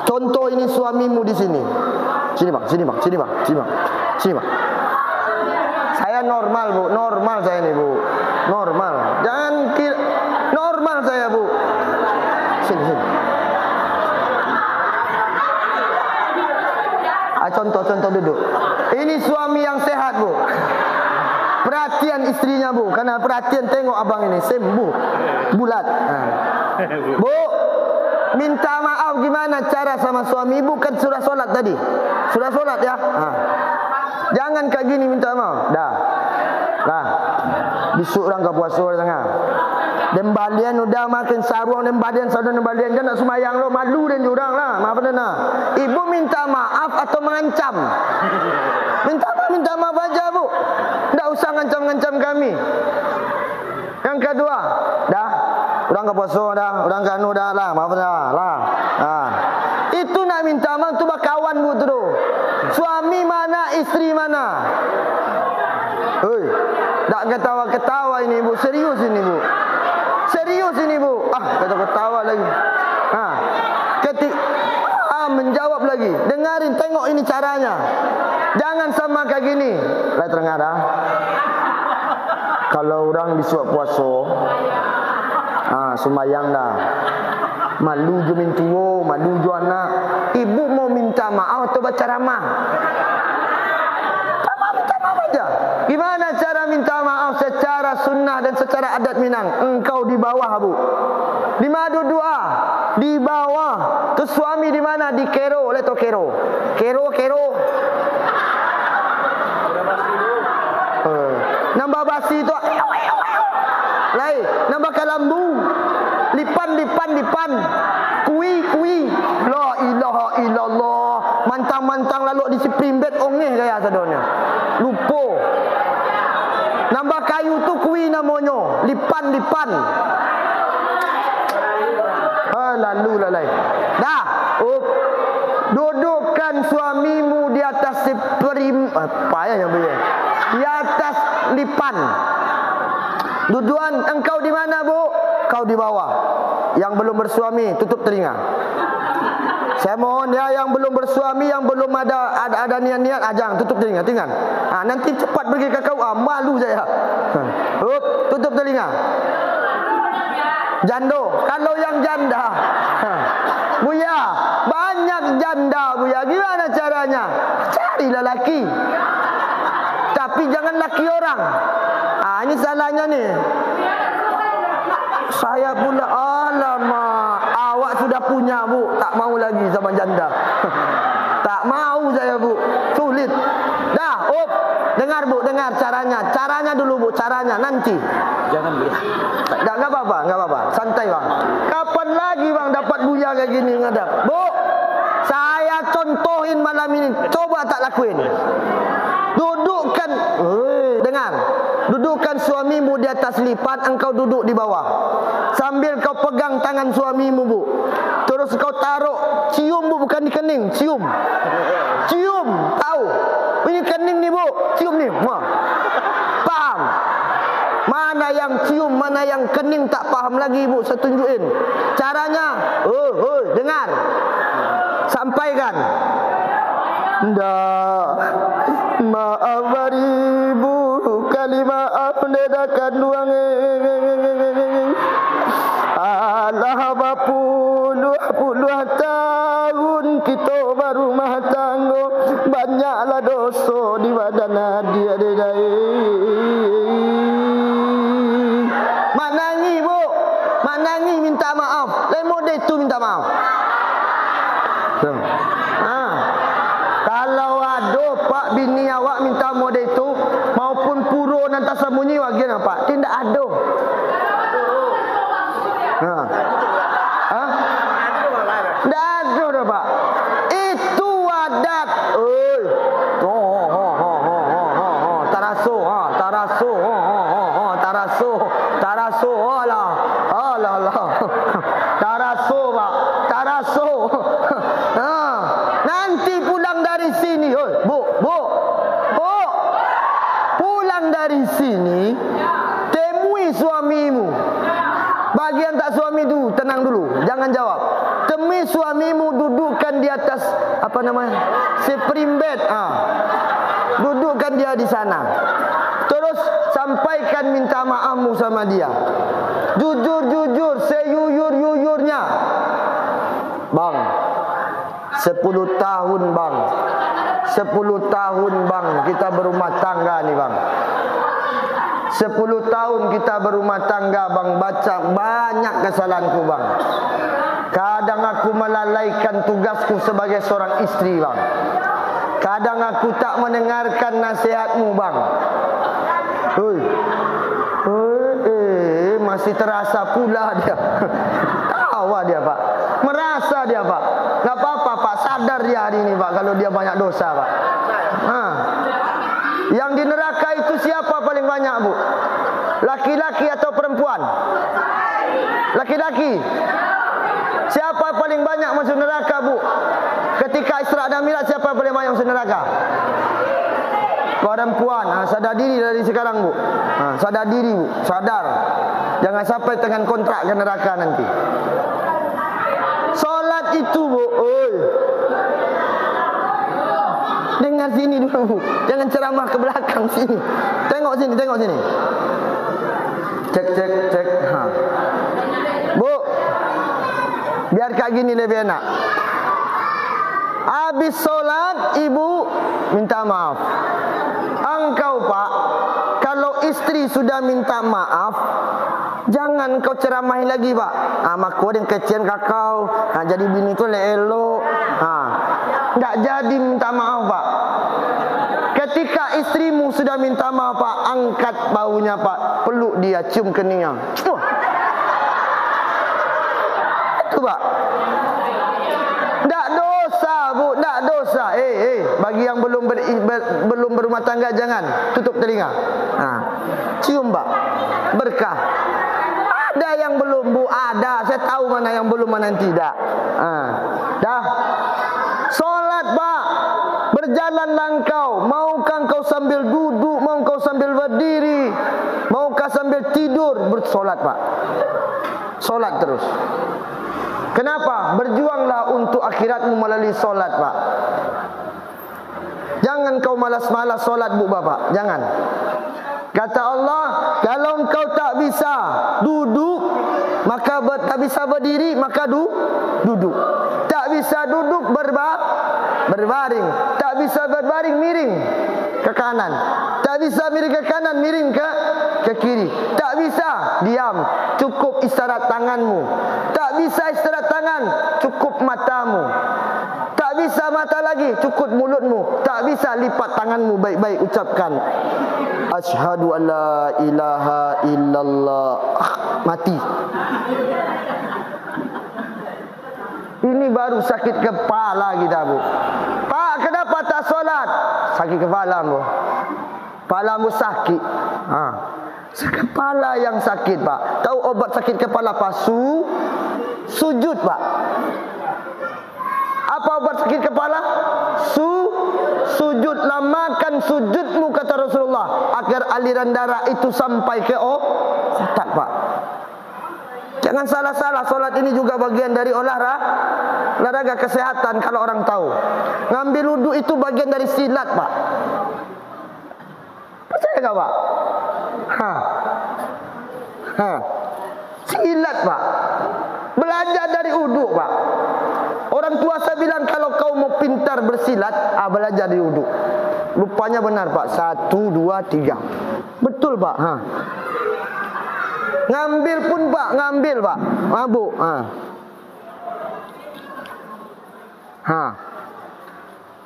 Contoh ini suamimu di sini. Sini, Bang, sini, Bang, sini, Bang, sini, Bang. Sini, Bang. Saya normal, Bu, normal saya ini, Bu. Normal. Jangan ki-, normal saya, Bu. Sini, sini. Ah, contoh, contoh duduk. Ini suami yang sehat, Bu. Perhatian istrinya, Bu. Karena perhatian, tengok abang ini, sembuh. Bulat. Ha. Bu, minta maaf gimana cara sama suami? Ibu kan sudah sholat tadi. Sudah sholat, ya? Ha. Jangan kayak gini minta maaf. Dah. Dah. Bisuak urang ka puaso, dah tangah. Den balian udah makin saruang, den balian sadang, den balian jan nak sumayang lo, malu den urang lah. Maaf dah nah. Ibu minta maaf atau mengancam? Minta maaf, minta maaf aja, Bu. Ndak usah ngancam-ngancam kami. Yang kedua, dah, urang ka puaso dah, urang ka anu dah lah, maaf dah lah. Ha. Itu nak minta maaf tu bakawan, Bu, tu. Suami mana, istri mana? Hei, dak ketawa-ketawa ini, Bu. Serius ini, Bu. Serius ini, Bu. Ah, ketawa-ketawa lagi. Ha. Keti-, ah, menjawab lagi. Dengarin, tengok ini caranya. Jangan sama kayak gini. Lai terdengar, ah? Kalau urang bisuak puaso, ah, sumbayang dah. Malu jo mintuo, malu jo anak. Ibu mau minta maaf atau bacaramah? Minta maaf, minta maaf aja. Gimana cara minta maaf secara sunnah dan secara adat Minang? Engkau di bawah, Bu. Di mana duduak? Di bawah. Terus suami di mana? Di kero, lai tau kero. Kero, kero. Eh, nambah basi tu. Lai, nambah kalambu. Lipan, lipan, lipan. Kui, kui. La ilaha illallah. Mantang-mantang lalok di Spring Bed, ongeh gaya sadonyo. Lupo. Nambah kayu tu kui namonyo. Lipan, lipan. Ah, lalu lah lai. Dah. Up. Dudukkan suamimu di atas si perim-, apa ya yang bunyi? Di atas lipan. Duduan, engkau di mana, Bu? Kau di bawah. Yang belum bersuami, tutup telinga. Saya mohon ya, yang belum bersuami, yang belum ada, ada, ada niat-niat, ah, jangan, tutup telinga, tinggal. Ah, nanti cepat pergi ke K U A, malu saya. Up, tutup telinga. Jando, kalau yang janda, Buya, banyak janda, Buya. Gimana caranya? Carilah laki. Tapi jangan laki orang. Ah, ini salahnya nih. Saya pula, alamak, awak sudah punya, Bu, tak mau lagi sama janda. Tak mau saya, Bu. Sulit. Dah, up. Dengar, Bu, dengar caranya. Caranya dulu, Bu, caranya nanti. Jangan, Bu. Nggak, nggak apa-apa, nggak apa-apa. Santai, Bang. Kapan lagi, Bang, dapat Buya kayak gini ngadap? Bu, saya contohin malam ini. Coba tak lakuin. Dudukkan, eh, dengar. Dudukkan suamimu di atas lipan, engkau duduk di bawah. Sambil kau pegang tangan suamimu, Bu. Terus kau taruh, cium, Bu, bukan di kening, cium. Cium, tahu. Ini kening ni, Bu, cium ni. Wah. Paham? Mana yang cium, mana yang kening tak paham lagi, Bu, saya tunjukin. Caranya, oh, oh, dengar. Sampaikan. Ndak, maaf baribu kali maaf, ndak ada kanduang, eh. Alah bapuluah-puluah tahun kito barumah tanggo, banyaklah doso di badan adiak dek dai. Manangih, Bu. Manangih minta maaf. Lai model tu minta maaf. Tuh. Ha. Kalau ado, Pak, bini awak minta model tu, maupun puro nan tasambunyi, wagian, Pak. Indak ado. Ha. Ha? Indak ado doh, Pak. Itu adat. Oi. Ho, ho, ho. Taraso, ha, taraso, ho, ho, ho, ho, taraso, taraso, alah, alah, alah. Taraso, Pak, taraso. Ha, nanti pulang dari sini, oi, Bu, Bu, Bu, pulang dari sini, temui suamimu. Bagian suamimu dudukkan di atas, apa namanya, spring bed. Ah. Dudukkan dia di sana. Terus sampaikan minta maafmu sama dia. Jujur-jujur, sejujur-jujurnya. Bang, sepuluh tahun, Bang. Sepuluh tahun, Bang, kita berumah tangga ni, Bang. Sepuluh tahun kita berumah tangga, Bang. Baca, banyak kesalahanku, Bang. Kadang aku melalaikan tugasku sebagai seorang istri, Bang. Kadang aku tak mendengarkan nasihatmu, Bang. Hoi. Hoi, eh, masih terasa pula dia. Tawa dia, Pak. Merasa dia, Pak. Nggak apa-apa, Pak. Sadar dia hari ini, Pak, kalau dia banyak dosa, Pak. Ha. Yang di neraka itu siapa paling banyak, Bu? Laki-laki atau perempuan? Laki-laki. Siapa paling banyak masuk neraka, Bu? Ketika Isra dan Mi'raj, siapa paling banyak masuk neraka? Perempuan. Ha, sadar diri dari sekarang, Bu. Ha, sadar diri, Bu. Sadar. Jangan sampai tangan kontrak ke neraka nanti. Solat itu, Bu. Oi. Dengar sini dulu, Bu. Jangan ceramah ke belakang sini. Tengok sini, tengok sini. Cek, cek, cek. Ha. Bu, biar kayak gini lebih enak. Habis sholat, ibu minta maaf. Engkau, Pak, kalau istri sudah minta maaf, jangan kau ceramahi lagi, Pak. Ah, mako den kecekan ka kau. Ah, jadi bini tu elok-elok. Ah, ndak jadi minta maaf, Pak. Ketika istrimu sudah minta maaf, Pak, angkat bahunya, Pak. Peluk dia, cium keningnya. Wah. Itu, Pak. Ndak dosa, Bu, ndak dosa. Eh, eh, bagi yang belum ber-, ber-, belum berumah tangga, jangan. Tutup telinga. Ha. Cium, Pak. Berkah. Ada yang belum, Bu, ada. Saya tahu mana yang belum, mana yang tidak. Ha. Dah. Sholat, Pak. Berjalanlah engkau. Maukah engkau sambil duduk, mau engkau sambil berdiri, maukah sambil tidur, bersolat, Pak. Sholat terus. Kenapa? Berjuanglah untuk akhiratmu melalui sholat, Pak. Jangan kau malas-malas sholat, Bu, Bapak. Jangan. Kata Allah, kalau engkau tak bisa duduk, maka ber-, tak bisa berdiri, maka du-, duduk. Tak bisa duduk, berba-, berbaring. Tak bisa berbaring, miring ke kanan. Tak bisa miring ke kanan, miring ke, ke kiri. Tak bisa, diam. Cukup isyarat tanganmu. Tak bisa isyarat tangan, cukup matamu. Tak bisa mata lagi, cukup mulutmu. Tak bisa, lipat tanganmu baik-baik, ucapkan, "Asyhadu an la ilaha illallah." Mati. Ini baru sakit kepala kita, Bu. "Pak, kenapa tak sholat?" "Sakit kepala ambo." Kepala ambo sakit. Ha. Kepala yang sakit, Pak. Tahu obat sakit kepala apa? Su-, sujud, Pak. Apa obat sakit kepala? Su-, sujud. Lamakan sujudmu, kata Rasulullah, agar aliran darah itu sampai ke o-, otak, Pak. Jangan salah-salah, sholat ini juga bagian dari olahra-, olahraga kesehatan kalau orang tahu. Ngambil wudhu itu bagian dari silat, Pak. Percaya nggak, Pak? Ha. Ha. Silat, Pak. Belajar dari wudhu, Pak. Orang tua saya bilang, "Kalau kau mau pintar bersilat, ah, belajar dari wudhu." Rupanya benar, Pak. Satu, dua, tiga. Betul, Pak. Ha. Ngambil pun, Pak, ngambil, Pak. Mabuk. Ha. Ha.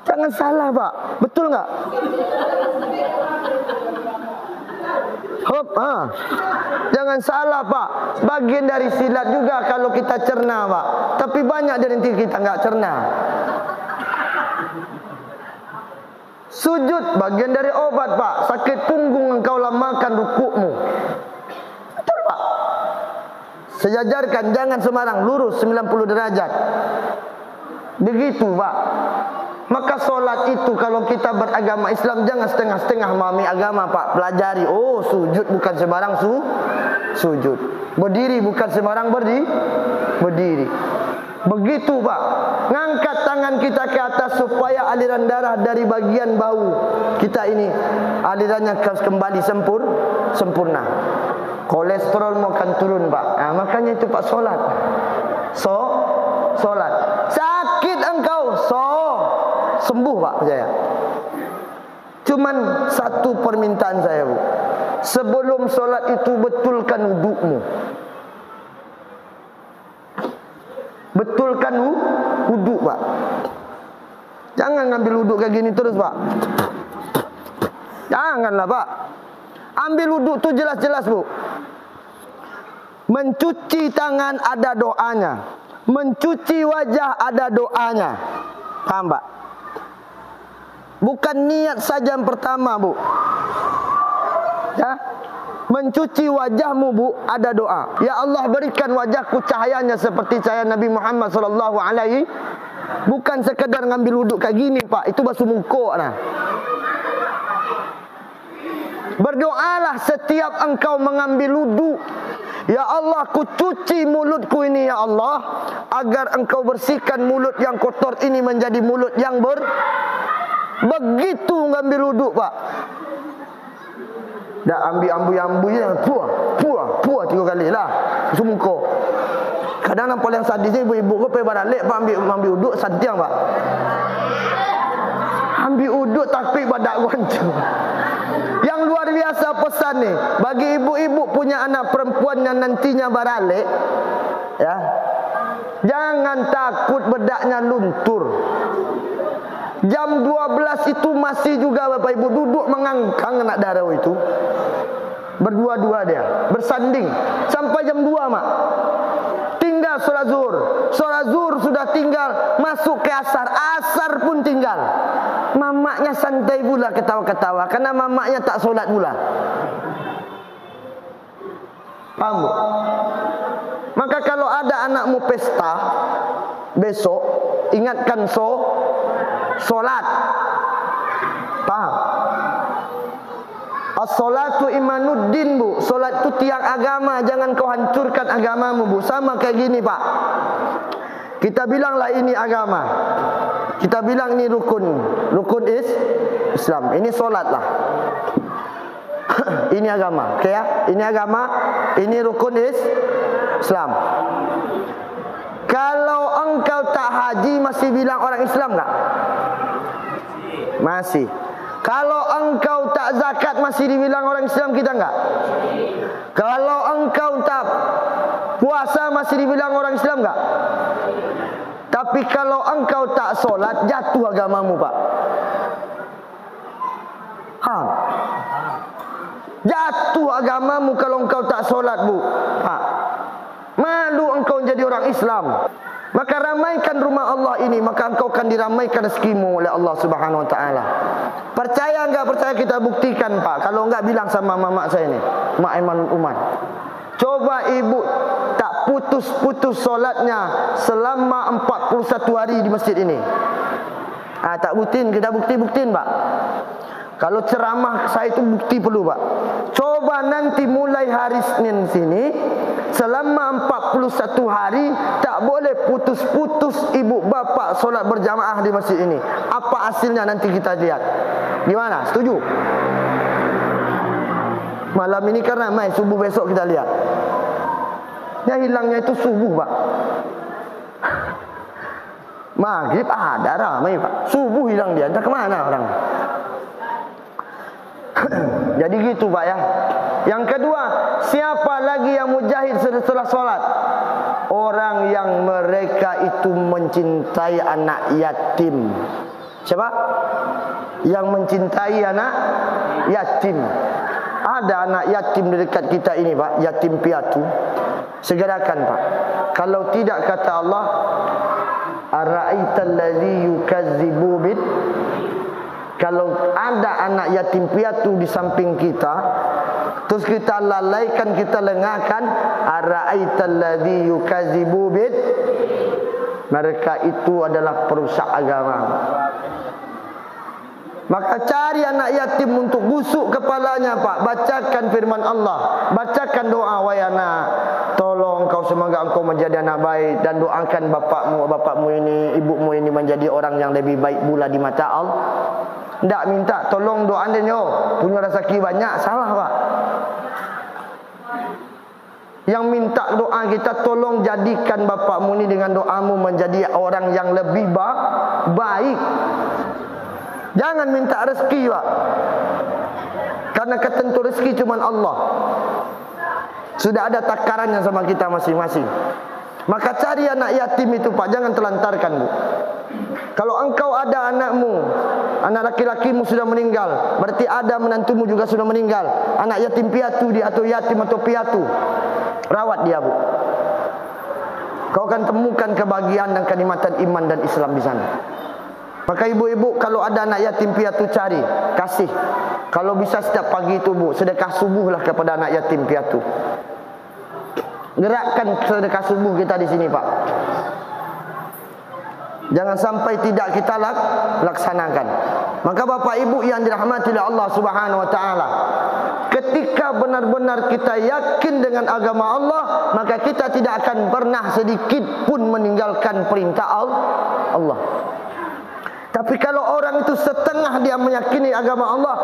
Jangan salah, Pak. Betul nggak? Hop, ha. Jangan salah, Pak. Bagian dari silat juga kalau kita cerna, Pak. Tapi banyak dari kita nggak cerna. Sujud bagian dari obat, Pak. Sakit punggung engkau lamakan rukukmu. Betul, Pak? Sejajarkan, jangan sembarang, lurus sembilan puluh derajat. Begitu, Pak. Maka sholat itu, kalau kita beragama Islam, jangan setengah-setengah memahami agama, Pak. Pelajari, oh, sujud bukan sembarang su-, sujud. Berdiri bukan sembarang berdi-, berdiri. Begitu, Pak. Ngangkat tangan kita ke atas supaya aliran darah dari bagian bahu kita ini, alirannya harus kembali sempur-, sempurna. Kolesterol mau akan turun, Pak. Nah, makanya itu, Pak, solat. So, solat. Sakit engkau, so, sembuh, Pak, percaya. Cuman satu permintaan saya, Bu. Sebelum solat itu, betulkan wudukmu. Betulkan wu-, wuduk, Pak. Jangan ngambil wuduk kayak gini terus, Pak. Janganlah, Pak. Ambil wuduk tu jelas-jelas, Bu. Mencuci tangan ada doanya. Mencuci wajah ada doanya. Paham, Pak? Bukan niat saja yang pertama, Bu. Ya. Mencuci wajahmu, Bu, ada doa. "Ya Allah, berikan wajahku cahayanya seperti cahaya Nabi Muhammad sallallahu alaihi." Bukan sekedar ngambil wuduk kayak gini, Pak. Itu basuh muko, nah. Berdoalah setiap engkau mengambil wuduk. "Ya Allah, kucuci mulutku ini, ya Allah, agar Engkau bersihkan mulut yang kotor ini menjadi mulut yang ber-," begitu ngambil wuduk, Pak. Dak ambiak ambui-ambui je, puah, puah, puah tigo kali lah. Sumuko. Kadang nan paling sadisnyo ibu-ibu ko pai baralek, Pak, ambiak, ambiak wuduk, santiang, Pak. Ambiak wuduk tapi badak guancu. Yang luar biasa pesan ni, bagi ibu-ibu punya anak perempuan yang nantinya baralek, ya. Jangan takut bedaknya luntur. Jam dua belas itu masih juga Bapak Ibu duduk mangangkang anak daro itu. Berdua-dua dia, bersanding. Sampai jam dua, Mak. Tinggal sholat zuhur. Sholat zuhur sudah tinggal, masuk ke asar. Asar pun tinggal. Mamaknya santai pula ketawa-ketawa, karena mamaknya tak sholat pula. Paham, Bu? Maka kalau ada anakmu pesta besok, ingatkan so-, sholat. Paham? As-sholatu imaduddin, Bu. Sholat tu tiang agama, jangan kau hancurkan agamamu, Bu. Sama kayak gini, Pak. Kita bilang lah ini agama. Kita bilang ini rukun, rukun is-, Islam. Ini sholat lah. Ini agama, oke ya? Ini agama, ini rukun is-, Islam. Kalau engkau tak haji, masih bilang orang Islam nggak? Masih. Kalau engkau tak zakat, masih dibilang orang Islam kita nggak? Kalau engkau tak puasa, masih dibilang orang Islam nggak? Tapi kalau engkau tak sholat, jatuh agamamu, Pak. Ha. Jatuh agamamu kalau engkau tak sholat, Bu. Ha. Malu engkau jadi orang Islam. Maka ramaikan rumah Allah ini, maka engkau akan diramaikan rezekimu oleh Allah Subhanahu Wa Taala. Percaya nggak percaya, kita buktikan, Pak. Kalau nggak, bilang sama mamak saya ni, Mak Aimanul Umar. Coba ibu tak putus-putus sholatnya selama empat puluh satu hari di masjid ini. Ah, tak buktiin, kita bukti-buktiin, Pak. Kalau ceramah saya itu bukti perlu, Pak. Coba nanti mulai hari Senin sini, selama empat puluh satu hari, tak boleh putus-putus ibu bapak sholat berjamaah di masjid ini. Apa hasilnya nanti kita lihat. Gimana? Setuju? Malam ini kan ramai, subuh besok kita lihat. Ya, hilangnya itu subuh, Pak. Maghrib ada ramai, Pak. Subuh hilang dia, entah kemana orang. Jadi gitu, Pak, ya. Yang kedua, siapa lagi yang mujahid setelah sholat? Orang yang mereka itu mencintai anak yatim. Siapa? Yang mencintai anak yatim. Ada anak yatim di dekat kita ini, Pak, yatim piatu. Segerakan, Pak. Kalau tidak, kata Allah, "Ara'aital ladzi yukazzibu bid," kalau ada anak yatim piatu di samping kita, terus kita lalaikan, kita lengahkan, "Ara'aital ladzi yukazzibu bid," mereka itu adalah perusak agama. Maka cari anak yatim untuk gusuk kepalanya, Pak. Bacakan firman Allah. Bacakan doa, "Wahai anak, tolong kau Semoga engkau menjadi anak baik dan doakan bapakmu, bapakmu ini, ibumu ini menjadi orang yang lebih baik pula di mata Allah. Ndak minta tolong doa denyo, punyo rasaki banyak, salah, Pak. Yang minta doa kita, tolong jadikan bapakmu ni dengan doamu menjadi orang yang lebih ba-, baik. Jangan minta rezeki, Pak. Karena ketentu rezeki cuman Allah. Sudah ada takarannya sama kita masing-masing. Maka cari anak yatim itu, Pak, jangan telantarkan, Bu. Kalau engkau ada anakmu, anak laki-lakimu sudah meninggal, berarti ada menantumu juga sudah meninggal. Anak yatim piatu dia, atau yatim atau piatu, rawat dia, Bu. Kau akan temukan kebahagiaan dan kenikmatan iman dan Islam di sana. Maka ibu-ibu, kalau ada anak yatim piatu, cari, kasih. Kalau bisa setiap pagi itu, Bu, sedekah subuhlah kepada anak yatim piatu. Gerakkan sedekah subuh kita di sini, Pak. Jangan sampai tidak kita lak-, laksanakan. Maka Bapak Ibu yang dirahmati oleh Allah Subhanahu wa Taala, ketika benar-benar kita yakin dengan agama Allah, maka kita tidak akan pernah sedikit pun meninggalkan perintah Al-, Allah. Tapi kalau orang itu setengah dia meyakini agama Allah,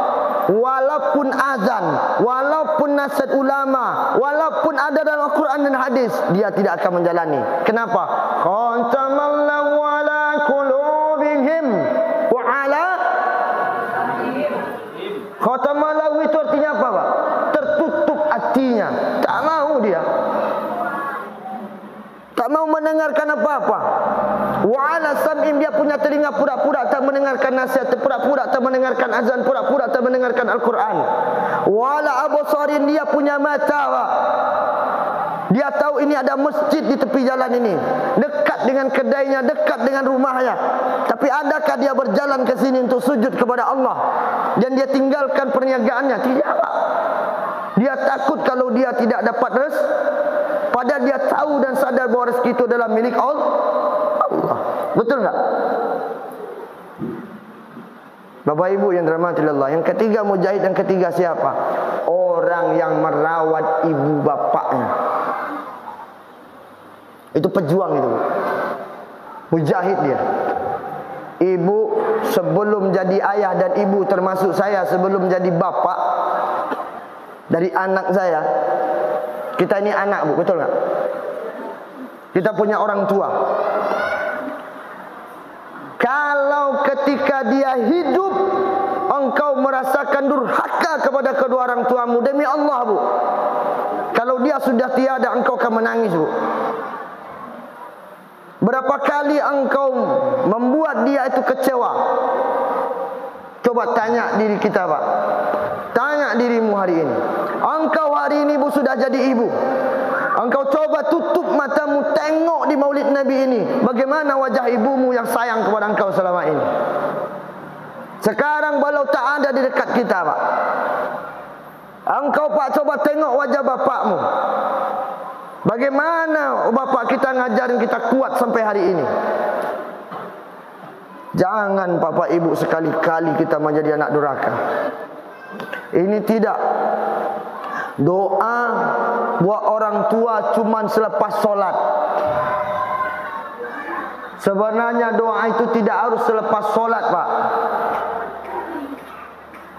walaupun azan, walaupun nasihat ulama, walaupun ada dalam Al-Quran dan hadis, dia tidak akan menjalani. Kenapa? Khatamallahu ala qulubihim wa ala, khatamallahu itu artinya apa, Pak? Tertutup hatinya. Tak mau dia. Tak mau mendengarkan apa-apa. Wa ala sam'im, dia punya telinga pura-pura tak mendengarkan nasihat, pura-pura tak mendengarkan azan, pura-pura tak mendengarkan Al-Quran. Wa ala absarin, dia punya mata, Pak. Dia tahu ini ada masjid di tepi jalan ini, dekat dengan kedainya, dekat dengan rumahnya. Tapi adakah dia berjalan ke sini untuk sujud kepada Allah dan dia tinggalkan perniagaannya? Tidak, Pak. Dia takut kalau dia tidak dapat rez-, padahal dia tahu dan sadar bahwa rezeki itu adalah milik Al-, Allah. Betul nggak? Bapak Ibu yang dirahmati Allah, yang ketiga mujahid, yang ketiga siapa? Orang yang merawat ibu bapaknya. Itu pejuang itu. Mujahid dia. Ibu, sebelum jadi ayah, dan ibu termasuk saya sebelum jadi bapak dari anak saya. Kita ini anak, Bu, betul nggak? Kita punya orang tua. Kalau ketika dia hidup, engkau merasakan durhaka kepada kedua orang tuamu, demi Allah, Bu, kalau dia sudah tiada, engkau akan menangis, Bu. Berapa kali engkau membuat dia itu kecewa? Coba tanya diri kita, Pak. Tanya dirimu hari ini. Engkau hari ini, Bu, sudah jadi ibu. Engkau coba tutup matamu, tengok di maulid Nabi ini. Bagaimana wajah ibumu yang sayang kepada engkau selama ini? Sekarang beliau tak ada di dekat kita, Pak. Engkau, Pak, coba tengok wajah bapakmu. Bagaimana bapak kita ngajarin kita kuat sampai hari ini? Jangan, Bapak Ibu, sekali-kali kita menjadi anak durhaka. Ini tidak. Doa buat orang tua cuman selepas sholat. Sebenarnya doa itu tidak harus selepas sholat, Pak.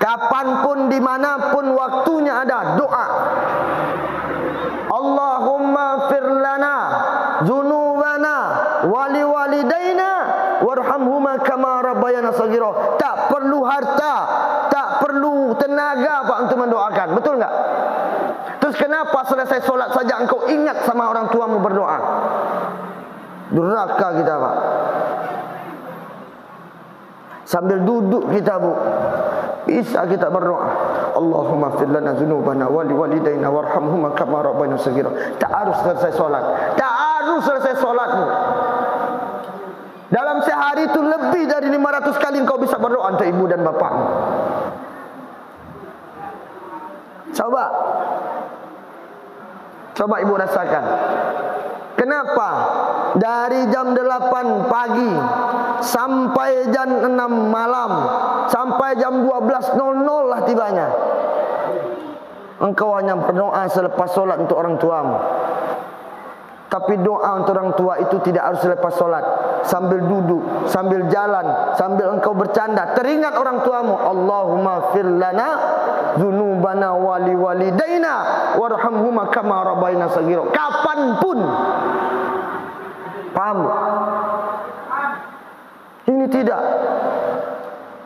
Kapanpun, dimanapun waktunya ada, doa. Allahumma fir lana zunubana wali walidaina warhamhuma kama rabbayana saghira. Tak perlu harta, tak perlu tenaga, Pak, untuk mendoakan. Betul nggak? Terus kenapa selesai sholat saja engkau ingat sama orang tuamu berdoa? Durhaka kita, Pak. Sambil duduk kita, Bu, bisa kita berdoa, "Allahumma fir lana dzunubana wa li walidaina warhamhuma kama rabbayana shaghira." Tak harus selesai sholat. Tak harus selesai sholat, Bu. Dalam sehari itu lebih dari lima ratus kali engkau bisa berdoa untuk ibu dan bapakmu. Coba. Coba ibu rasakan. Kenapa? Dari jam delapan pagi sampai jam enam malam, sampai jam dua belas nol nol lah tibanya. Engkau hanya berdoa selepas sholat untuk orang tuamu. Tapi doa untuk orang tua itu tidak harus selepas sholat. Sambil duduk, sambil jalan, sambil engkau bercanda, teringat orang tuamu, "Allahumma fir lana dzunubana wali walidaina warhamhuma kama rabbayana shaghira." Kapanpun. Paham? Ini tidak.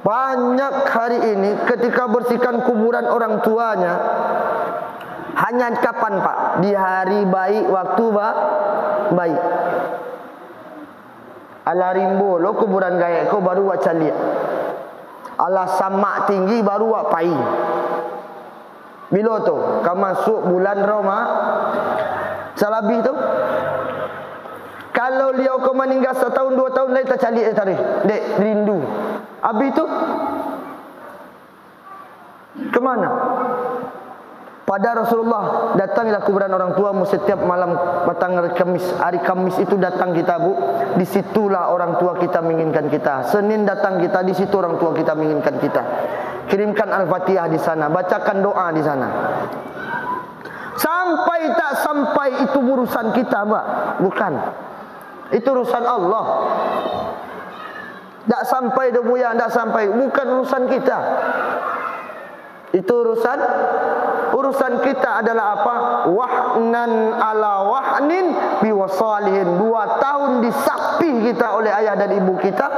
Banyak hari ini ketika bersihkan kuburan orang tuanya, hanya kapan, Pak? Di hari baik, waktu ba-, baik. Alah rimbo lo kuburan gaek ko, baru wak caliak. Alah samak tinggi, baru wak pai. Bilo tu? Ka masuak bulan Roma-, salabi tu. Kalau liau ko maningga satahun, duo tahun lai tacaliak, eh, taruih. Dek, rindu. Abih tu, kemana? Pada Rasulullah, datangilah kuburan orang tuamu setiap malam petang hari Kamis. Hari Kamis itu datang kita, Bu. Di situlah orang tua kita menginginkan kita. Senin datang kita, di situ orang tua kita menginginkan kita. Kirimkan Al-Fatihah di sana, bacakan doa di sana. Sampai tak sampai, itu urusan kita, Pak. Bukan. Itu urusan Allah. Tak sampai doh, Buya, tak sampai. Bukan urusan kita. Itu urusan, urusan kita adalah apa? Wahnan ala wahnin biwasalihin. Dua tahun disapih kita oleh ayah dan ibu kita.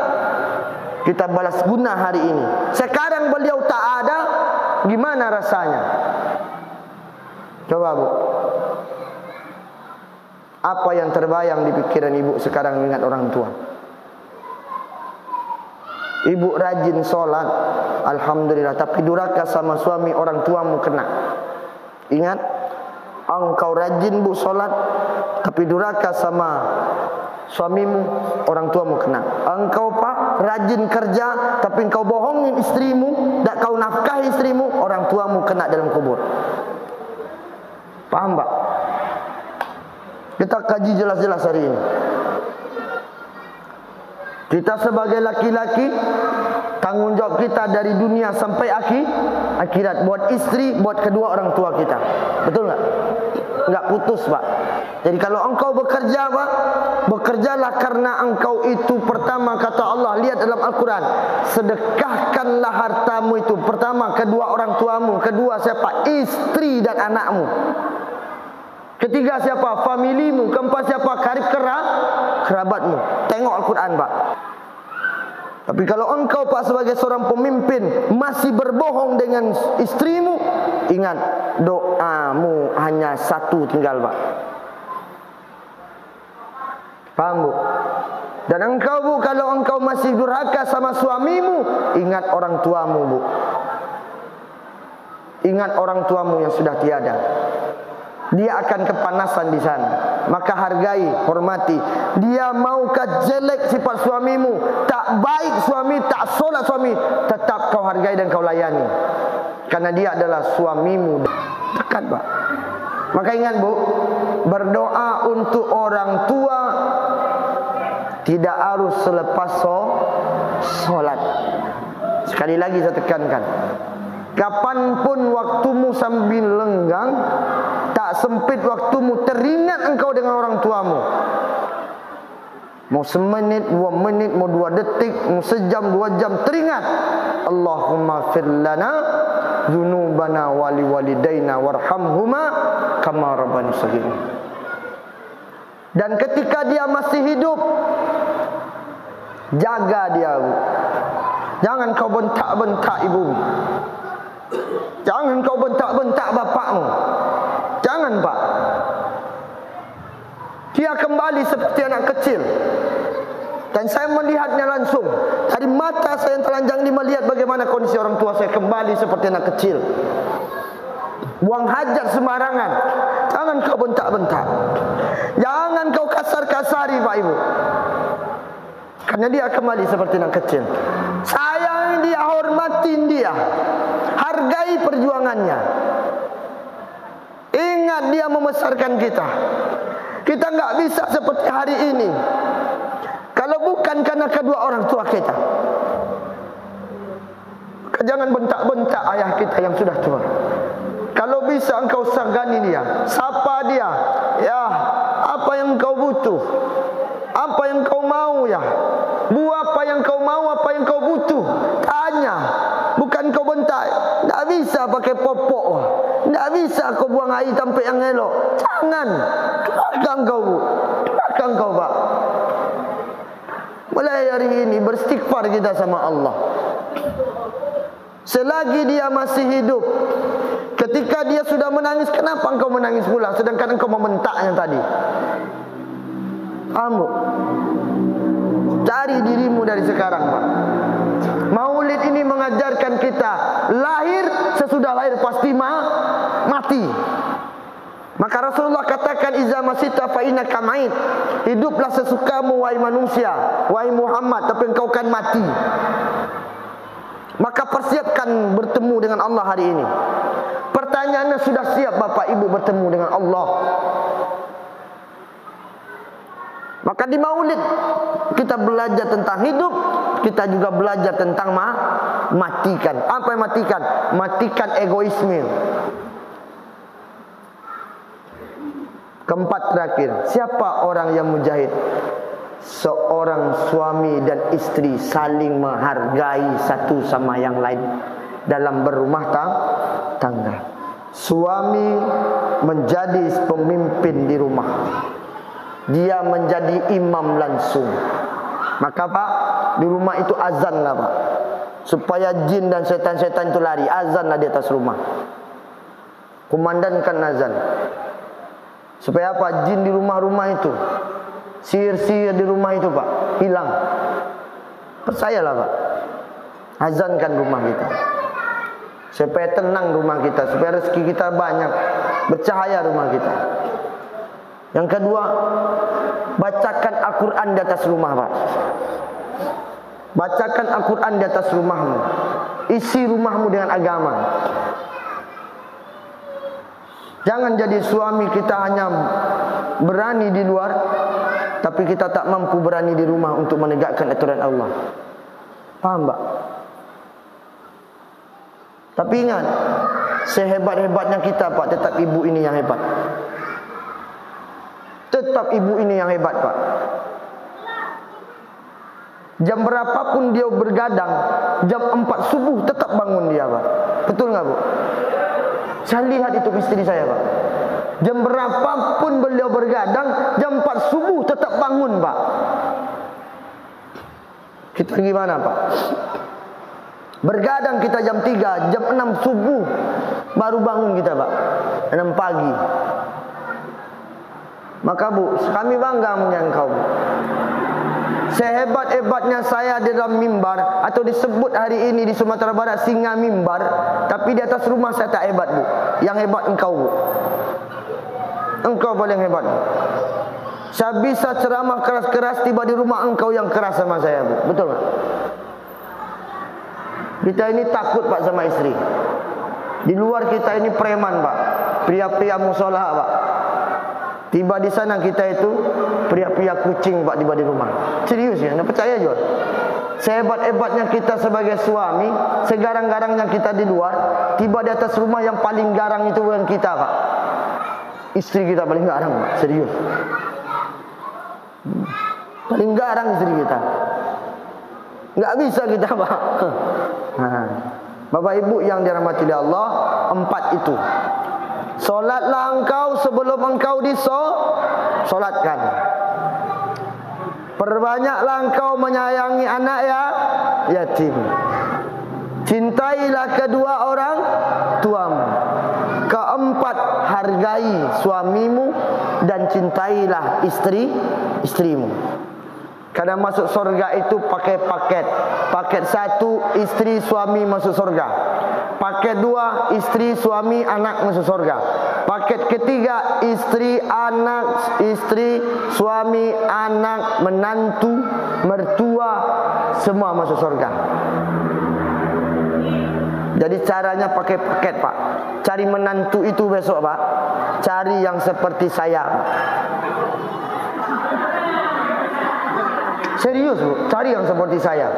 Kita balas guna hari ini. Sekarang beliau tak ada, gimana rasanya? Coba, Bu. Apa yang terbayang di pikiran ibu sekarang ingat orang tua? Ibu rajin sholat, alhamdulillah, tapi duraka sama suami, orang tuamu kena. Ingat, engkau rajin, Bu, sholat, tapi duraka sama suamimu, orang tuamu kena. Engkau, Pak, rajin kerja, tapi engkau bohongin istrimu, dak kau nafkahi istrimu, orang tuamu kena dalam kubur. Paham, Pak? Kita kaji jelas-jelas hari ini. Kita sebagai laki-laki, tanggung jawab kita dari dunia sampai akhi-, akhirat. Buat istri, buat kedua orang tua kita. Betul nggak? Nggak putus, Pak. Jadi, kalau engkau bekerja, Pak, bekerjalah karena engkau itu pertama, kata Allah, lihat dalam Al-Quran, sedekahkanlah hartamu itu pertama kedua orang tuamu, kedua siapa? Istri dan anakmu. Ketiga siapa? Familimu. Keempat siapa? Karib kera-, kerabatmu. Tengok Al-Quran, Pak. Tapi kalau engkau, Pak, sebagai seorang pemimpin masih berbohong dengan istrimu, ingat, doamu hanya satu tinggal, Pak. Paham, Bu? Dan engkau, Bu, kalau engkau masih durhaka sama suamimu, ingat orang tuamu, Bu. Ingat orang tuamu yang sudah tiada. Dia akan kepanasan di sana. Maka hargai, hormati. Dia mau ka jelek sifat suamimu, tak baik suami, tak sholat suami, tetap kau hargai dan kau layani. Karena dia adalah suamimu. Dekat, Pak. Maka ingat, Bu, berdoa untuk orang tua tidak harus selepas so-, sholat. Sekali lagi saya tekankan, kapanpun waktumu sambil lenggang, tak sempit waktumu teringat engkau dengan orang tuamu. Mau semenit, dua menit, mau dua detik, mau sejam, dua jam, teringat, "Allahumma fir lana dzunubana wali walidaina warhamhuma kama rabbana shaghira." Dan ketika dia masih hidup, jaga dia, Bu. Jangan kau bentak-bentak ibu. Jangan kau bentak-bentak bapakmu. Jangan, Pak. Dia kembali seperti anak kecil. Dan saya melihatnya langsung. Dari mata saya yang telanjang ini melihat bagaimana kondisi orang tua saya kembali seperti anak kecil. Buang hajat sembarangan. Jangan kau bentak-bentak. Jangan kau kasar-kasari, Pak Ibu. Karena dia kembali seperti anak kecil. Sayangi dia, hormati dia. Hargai perjuangannya. Ingat, dia membesarkan kita. Kita nggak bisa seperti hari ini kalau bukan karena kedua orang tua kita. Maka jangan bentak-bentak ayah kita yang sudah tua. Kalau bisa engkau sagani dia, sapa dia. Ya, apa yang engkau butuh? Apa yang kau mau, ya? Buah apa yang kau mau, apa yang kau butuh? Tanya. Bukan kau bentak. Ndak bisa pakai popok, wah. Ndak bisa kau buang air tampek yang elok. Jangan. Duraka engkau, Bu. Duraka engkau, Pak. Mulai hari ini, beristighfar kita sama Allah. Selagi dia masih hidup. Ketika dia sudah menangis, kenapa engkau menangis pula, sedangkan engkau membentaknya tadi? Paham, Bu? Cari dirimu dari sekarang, Pak. Maulid ini mengajarkan kita, lahir, sesudah lahir pasti ma-, mati. Maka Rasulullah katakan, "Iza masita fa innaka mait." Hiduplah sesukamu, wahai manusia, wahai Muhammad, tapi engkau kan mati. Maka persiapkan bertemu dengan Allah hari ini. Pertanyaannya, sudah siap Bapak Ibu bertemu dengan Allah? Maka di Maulid kita belajar tentang hidup, kita juga belajar tentang ma-, matikan. Apa yang matikan? Matikan egoisme. Keempat terakhir, siapa orang yang mujahid? Seorang suami dan istri saling menghargai satu sama yang lain dalam berumah ta-, tangga. Suami menjadi pemimpin di rumah. Dia menjadi imam langsung. Maka, Pak, di rumah itu azanlah, Pak. Supaya jin dan setan-setan itu lari, azanlah di atas rumah. Kumandangkan azan. Supaya apa? Jin di rumah-rumah itu, sihir-sihir di rumah itu, Pak, hilang. Percayalah, Pak. Azankan rumah kita. Supaya tenang rumah kita, supaya rezeki kita banyak, bercahaya rumah kita. Yang kedua, bacakan Al-Quran di atas rumah, Pak. Bacakan Al-Quran di atas rumahmu. Isi rumahmu dengan agama. Jangan jadi suami kita hanya berani di luar, tapi kita tak mampu berani di rumah untuk menegakkan aturan Allah. Paham, Pak? Tapi ingat, sehebat-hebatnya kita, Pak, tetap ibu ini yang hebat. Tetap ibu ini yang hebat, Pak. Jam berapapun dia bergadang, jam empat subuh tetap bangun dia, Pak. Betul nggak, Bu? Saya lihat itu istri saya, Pak. Jam berapapun beliau bergadang, jam empat subuh tetap bangun, Pak. Kita gimana, Pak? Bergadang kita jam tiga, jam enam subuh baru bangun kita, Pak. Enam pagi. Maka, Bu, kami bangga dengan engkau, Bu. Sehebat-hebatnya saya di dalam mimbar, atau disebut hari ini di Sumatera Barat singa mimbar, tapi di atas rumah saya tak hebat, Bu. Yang hebat engkau, Bu. Engkau paling hebat. Saya bisa ceramah keras-keras, tiba di rumah engkau yang keras sama saya, Bu. Betul nggak? Kita ini takut, Pak, sama istri. Di luar kita ini preman, Pak. Pria-pria musola, Pak. Tiba di sana kita itu pria-pria kucing, Pak, tiba di rumah. Serius ya, nggak percaya juga. Sehebat-hebatnya kita sebagai suami, segarang-garangnya kita di luar, tiba di atas rumah yang paling garang itu bukan kita, Pak. Istri kita paling garang, Pak. Serius. Paling garang istri kita. Nggak bisa kita, Pak. Nah, Bapak Ibu yang dirahmati oleh Allah, empat itu. Solatlah engkau sebelum engkau disolatkan. Perbanyaklah engkau menyayangi anak ya, yatim. Cintailah kedua orang tuamu. Keempat, hargai suamimu dan cintailah istri, istrimu. Karena masuk sorga itu pakai paket. Paket satu, istri suami masuk sorga. Paket dua, istri suami anak masuk sorga. Paket ketiga, istri anak, istri, suami, anak, menantu, mertua, semua masuk sorga. Jadi caranya pakai paket, Pak. Cari menantu itu besok, Pak, cari yang seperti saya. Serius, Bu, cari yang seperti saya.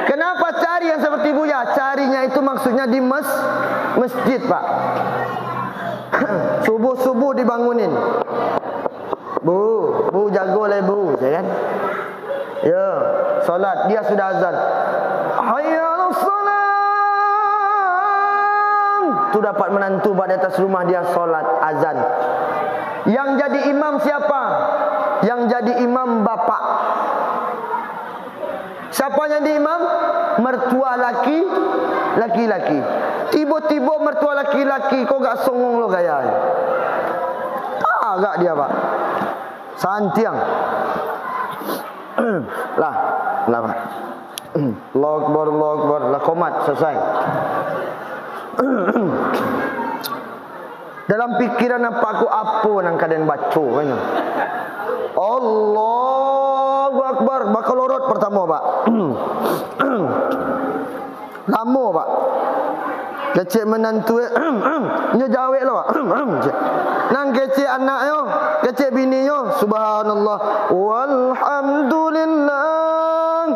Kenapa cari yang seperti Buya? Carinya itu maksudnya di mes-, masjid, Pak. Subuh-subuh dibangunin. Bu, bu, jago lai, Bu, ya kan? Ya, salat, dia sudah azan. Hayya alas salat. Tu dapat menantu ba di atas rumah dia salat, azan. Yang jadi imam siapa? Yang jadi imam bapak. Siapa yang jadi imam? Mertua laki, laki-laki. Tibo-tibo mertua laki-laki ko gak songong lo gaya. Agak dia, Pak. Santiang. Lah, lah, Pak. Allahu Akbar, Allahu Akbar. Lah, komat, selesai. Dalam pikiran apak ko, apo nan ka den baco, kan? Allahu Akbar. Bakalorot pertamo, Pak. Lamo, Pak. Kecek menantu, eh, nyo jawek lo, Pak. Nan kecek anaknyo, kecek bininyo, subhanallah, walhamdulillah.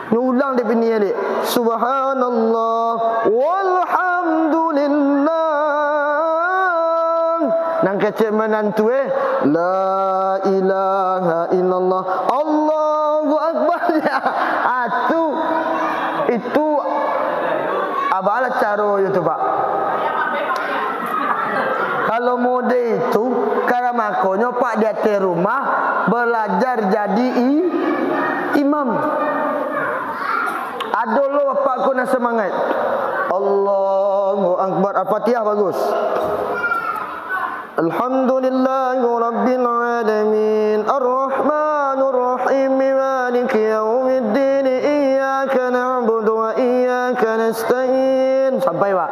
Nyo ulang dek bini, dek. Subhanallah, walhamdulillah. Nan kecek menantu, eh, la ilaha illallah, Allahu Akbar. Ah, tu, itu, apalah caro itu, Pak? Kalau mode itu, karamakonyo, Pak, di ateh rumah, balajar jadi i-, imam. Ado lo apak ko nan semangat. Allahu Akbar. Al-Fatihah bagus. Alhamdulillahirabbil alamin. Arrahmanirrahim. Maliki yaumiddin. Iyyaka na'budu wa iyyaka nasta'in. Sampai, Pak.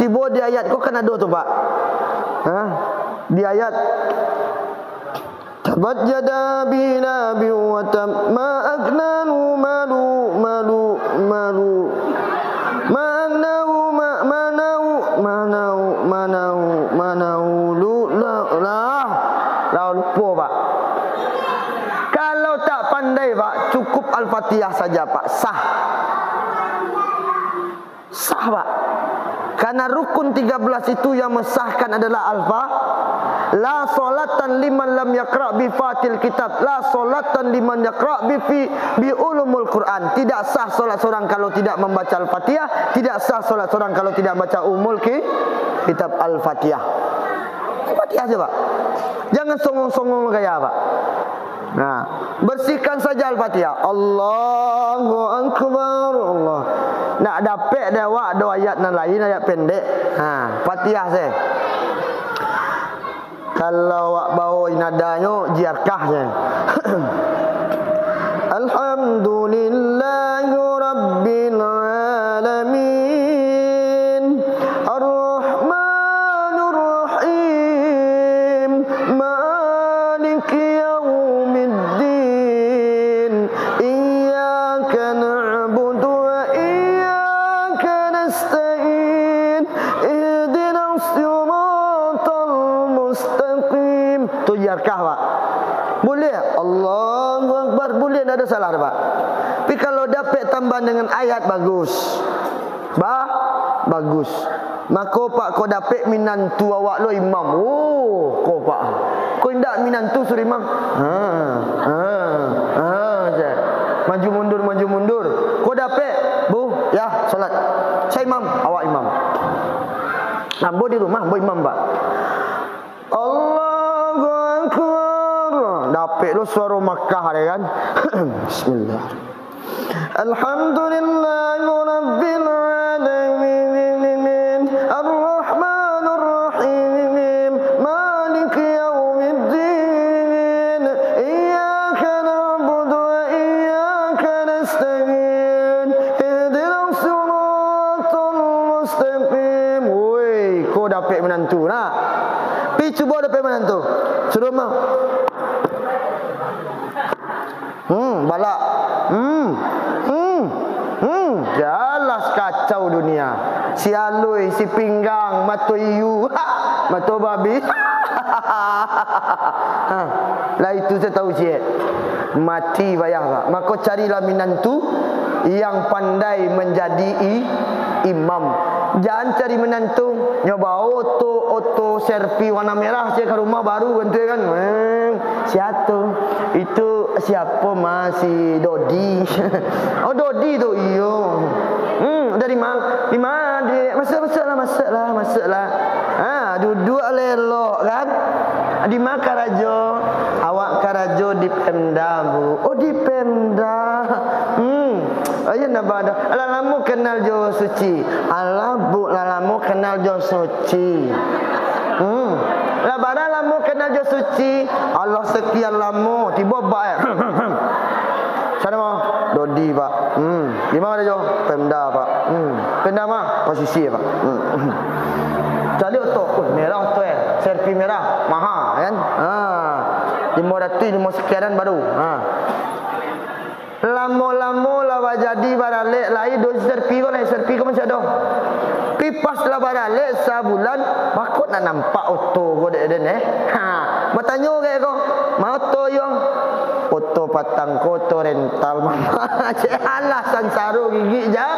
Tibo di ayat ko kan ado tu, Pak. Ha? Di ayat Tabbat yada abi lahabin wa tabb, ma aghna anhu maluhu, maluhu, maluhu. Ma aghna anhu ma-, ma aghna anhu, ma aghna anhu, ma aghna anhu, ma aghna anhu, lu-, la-, lah. Lah lupo, Pak. Kalau tak pandai, Pak, cukup Al-Fatihah saja, Pak. Sah. Sah, Pak. Karena rukun tiga belas itu yang mensahkan adalah Al-Fa-, la sholatan liman lam yaqra bi Fatihil Kitab, la sholatan liman yaqra bi fi-, bi ulumul Quran. Tidak sah sholat seorang kalau tidak membaca Al-Fatihah, tidak sah sholat seorang kalau tidak baca Ummul Ki-, Kitab Al-Fatihah. Al-Fatihah saja, Pak. Jangan songong-songong gaya, Pak. Nah, bersihkan saja Al-Fatihah. Allahu Akbar, Allah. Nak dapek dek awak do ayat nan lain, ayat pendek. Ha, Fatihah se. Kalau awak bawo inadanyo, jiarkah se. Alhamdulillahirabbil alamin. Ar-Rahmanir Rahim. Maliki yaumiddin. Iyyaka na'budu wa iyyaka nasta'in. Ihdinas siratal mustaqim. Tu jiarkah, Pak. Buliah. Allahu Akbar. Buliah, ndak ado salah, Pak. Tapi kalau dapek tambahan dengan ayat, bagus. Ba-, bagus. Mako, Pak, ko dapek minantu awak lo imam. Oh, ko, Pak. Ko indak minantu suruh imam. Ha, ha, ha, je. Maju mundur, maju mundur. Ko dapek, Bu, ya, salat. Saya imam, awak imam. Ambo di rumah, ambo imam, Pak. Allahu Akbar. Dapek lo suaro Makkah deh kan. Bismillah. Alhamdulillahirabbil alamin. Arrahmanir Rahim. Maliki yaumiddin. Iyyaka na'budu wa iyyaka nasta'in. Ihdinas siratal mustaqim. Woi, ko dapek minantu nah. Pi cubo dapek minantu. Suruah mah. Hmm, balak. Hmm. Hmm. Hmm. Jalas kacau dunia. Si alui, si pinggang, mato iyu, mato babi. Ha. Lah itu saya tahu ciek. Mati payah, Pak. Mako carilah minantu yang pandai menjadi i-, imam. Jan cari minantu, nyo bao oto, oto servis warna merah, cek ka rumah baru kan tu kan. Hmm, sia tu? Itu siapo, Ma? Si Dodi. Oh, Dodi tu, iyo. Hmm, dari ma-, di ma-, di, masuk, masuklah, masuklah, masuklah. Ha, duduak elok kan. Di ma karajo? Awak karajo di Pemda, Bu. Oh, di Pemda. Hmm. Oh, iyo, ndak bada. Alah lamo kenal jo Suci. Alah, Bu, lah lamo kenal jo Suci. Hmm. Lah bara lamo kenal jo Suci? Alah, sekian lamo. Tibo bak, eh. Sana mah, Dodi, Pak. Hmm. Di ma karajo? Pemda, Pak. Hmm. Pemda ma? Pasisia, Pak. Hmm. Caliak oto, uh, merah oto, eh. Servis merah, maha, kan? Ha. Limo ratuih, limo sekianan baru. Ha. Lamo-lamo lah bajadi baralek, lai doh servis ko, lai servis ko masih ado. Pi pas lah baralek sabulan, bako ndak nampak oto ko dek den, eh. Ha, batanyo kek ko, "Ma oto, Yong?" "Oto patang ko, oto rental, Mama." Cek alah, sansaro gigik ja.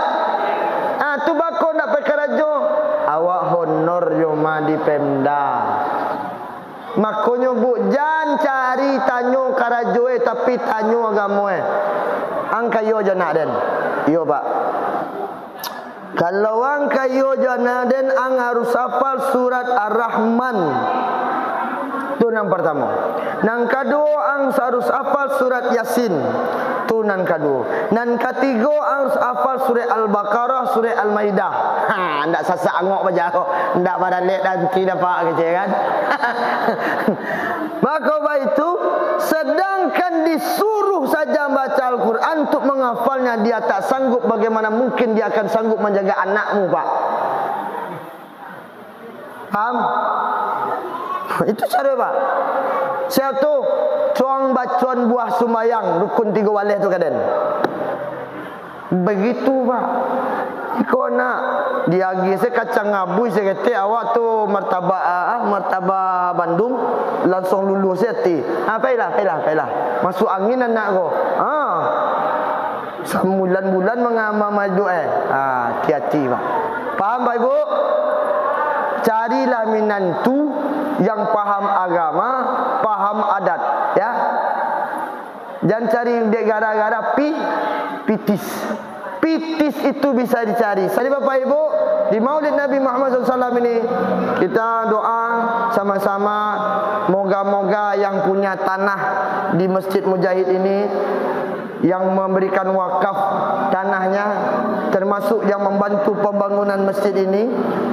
Ah, tu bako ndak pai karajo. Awak honor yo, Ma, di Pemda. Makonyo, Bu, jan cari tanyo karajo, eh, tapi tanyo agamo, eh. Ang ka iyo jo anak den? Iyo, Pak. Kalau ang ka iyo jo anak den, ang harus hafal surat Ar-Rahman. Tu nan partamo. Nan kaduo, ang harus hafal surat Yasin. Tu nan kaduo. Nan katigo, ang harus hafal surat Al-Baqarah, surat Al-Maidah. Ha, ndak sasak angok bajalan. Ndak baralek nanti dapat kecil kan. Maka baitu, sedangkan disuruh saja baca Al-Quran, untuk menghafalnya dia tak sanggup, bagaimana mungkin dia akan sanggup menjaga anakmu, Pak? Paham? Itu cara, Pak. Sia tu, cuang bacuan buah sumbayang, rukun tigo baleh tu ka den. Begitu, Pak. Iko nak diagih se kacang abuih saketek, awak tu martabak, ah, martabak Bandung, langsung luluih se ati. Ah, pailah, pailah, pailah. Masuk angin anak ko. Ah. Sabulan-bulan mangama maduk, eh. Ah, hati-hati, Pak. Paham, Pak Ibu? Carilah minantu yang paham agama, paham adat, ya. Jan cari dek gara-gara pi-, pitis. Pitis itu bisa dicari. Jadi Bapak Ibu, di Maulid Nabi Muhammad sallallahu alaihi wasallam ini, kita doa sama-sama, moga-moga yang punya tanah di Masjid Mujahid ini, yang memberikan wakaf tanahnya, termasuk yang membantu pembangunan masjid ini,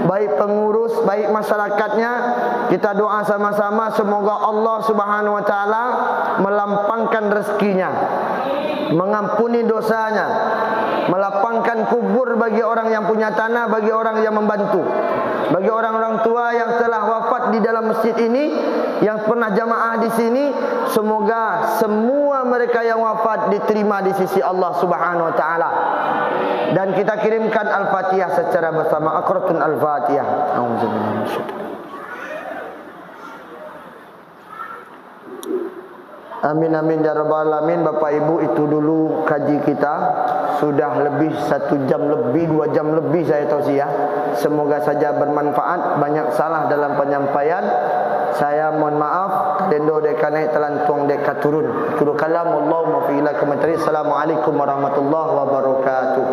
baik pengurus, baik masyarakatnya, kita doa sama-sama, semoga Allah Subhanahu wa Ta'ala melampangkan rezekinya, mengampuni dosanya, melapangkan kubur bagi orang yang punya tanah, bagi orang yang membantu, bagi orang-orang tua yang telah wafat di dalam masjid ini, yang pernah jamaah di sini, semoga semua mereka yang wafat diterima di sisi Allah Subhanahu wa Ta'ala. Dan kita kirimkan Al-Fatihah secara bersama. Aqra'u Al-Fatihah. A'udzubillahi minasyaitonir rajim. Amin, amin, ya rabbal alamin. Bapak Ibu, itu dulu kaji kita. Sudah lebih satu jam lebih, dua jam lebih, saya tahu sih, ya. Semoga saja bermanfaat. Banyak salah dalam penyampaian. Saya mohon maaf. Talendo dek ka naik, talantuang dek ka turun. Akhirul kalam, wallahu muwaffiq ila aqwamit thariq. Assalamualaikum warahmatullahi wabarakatuh.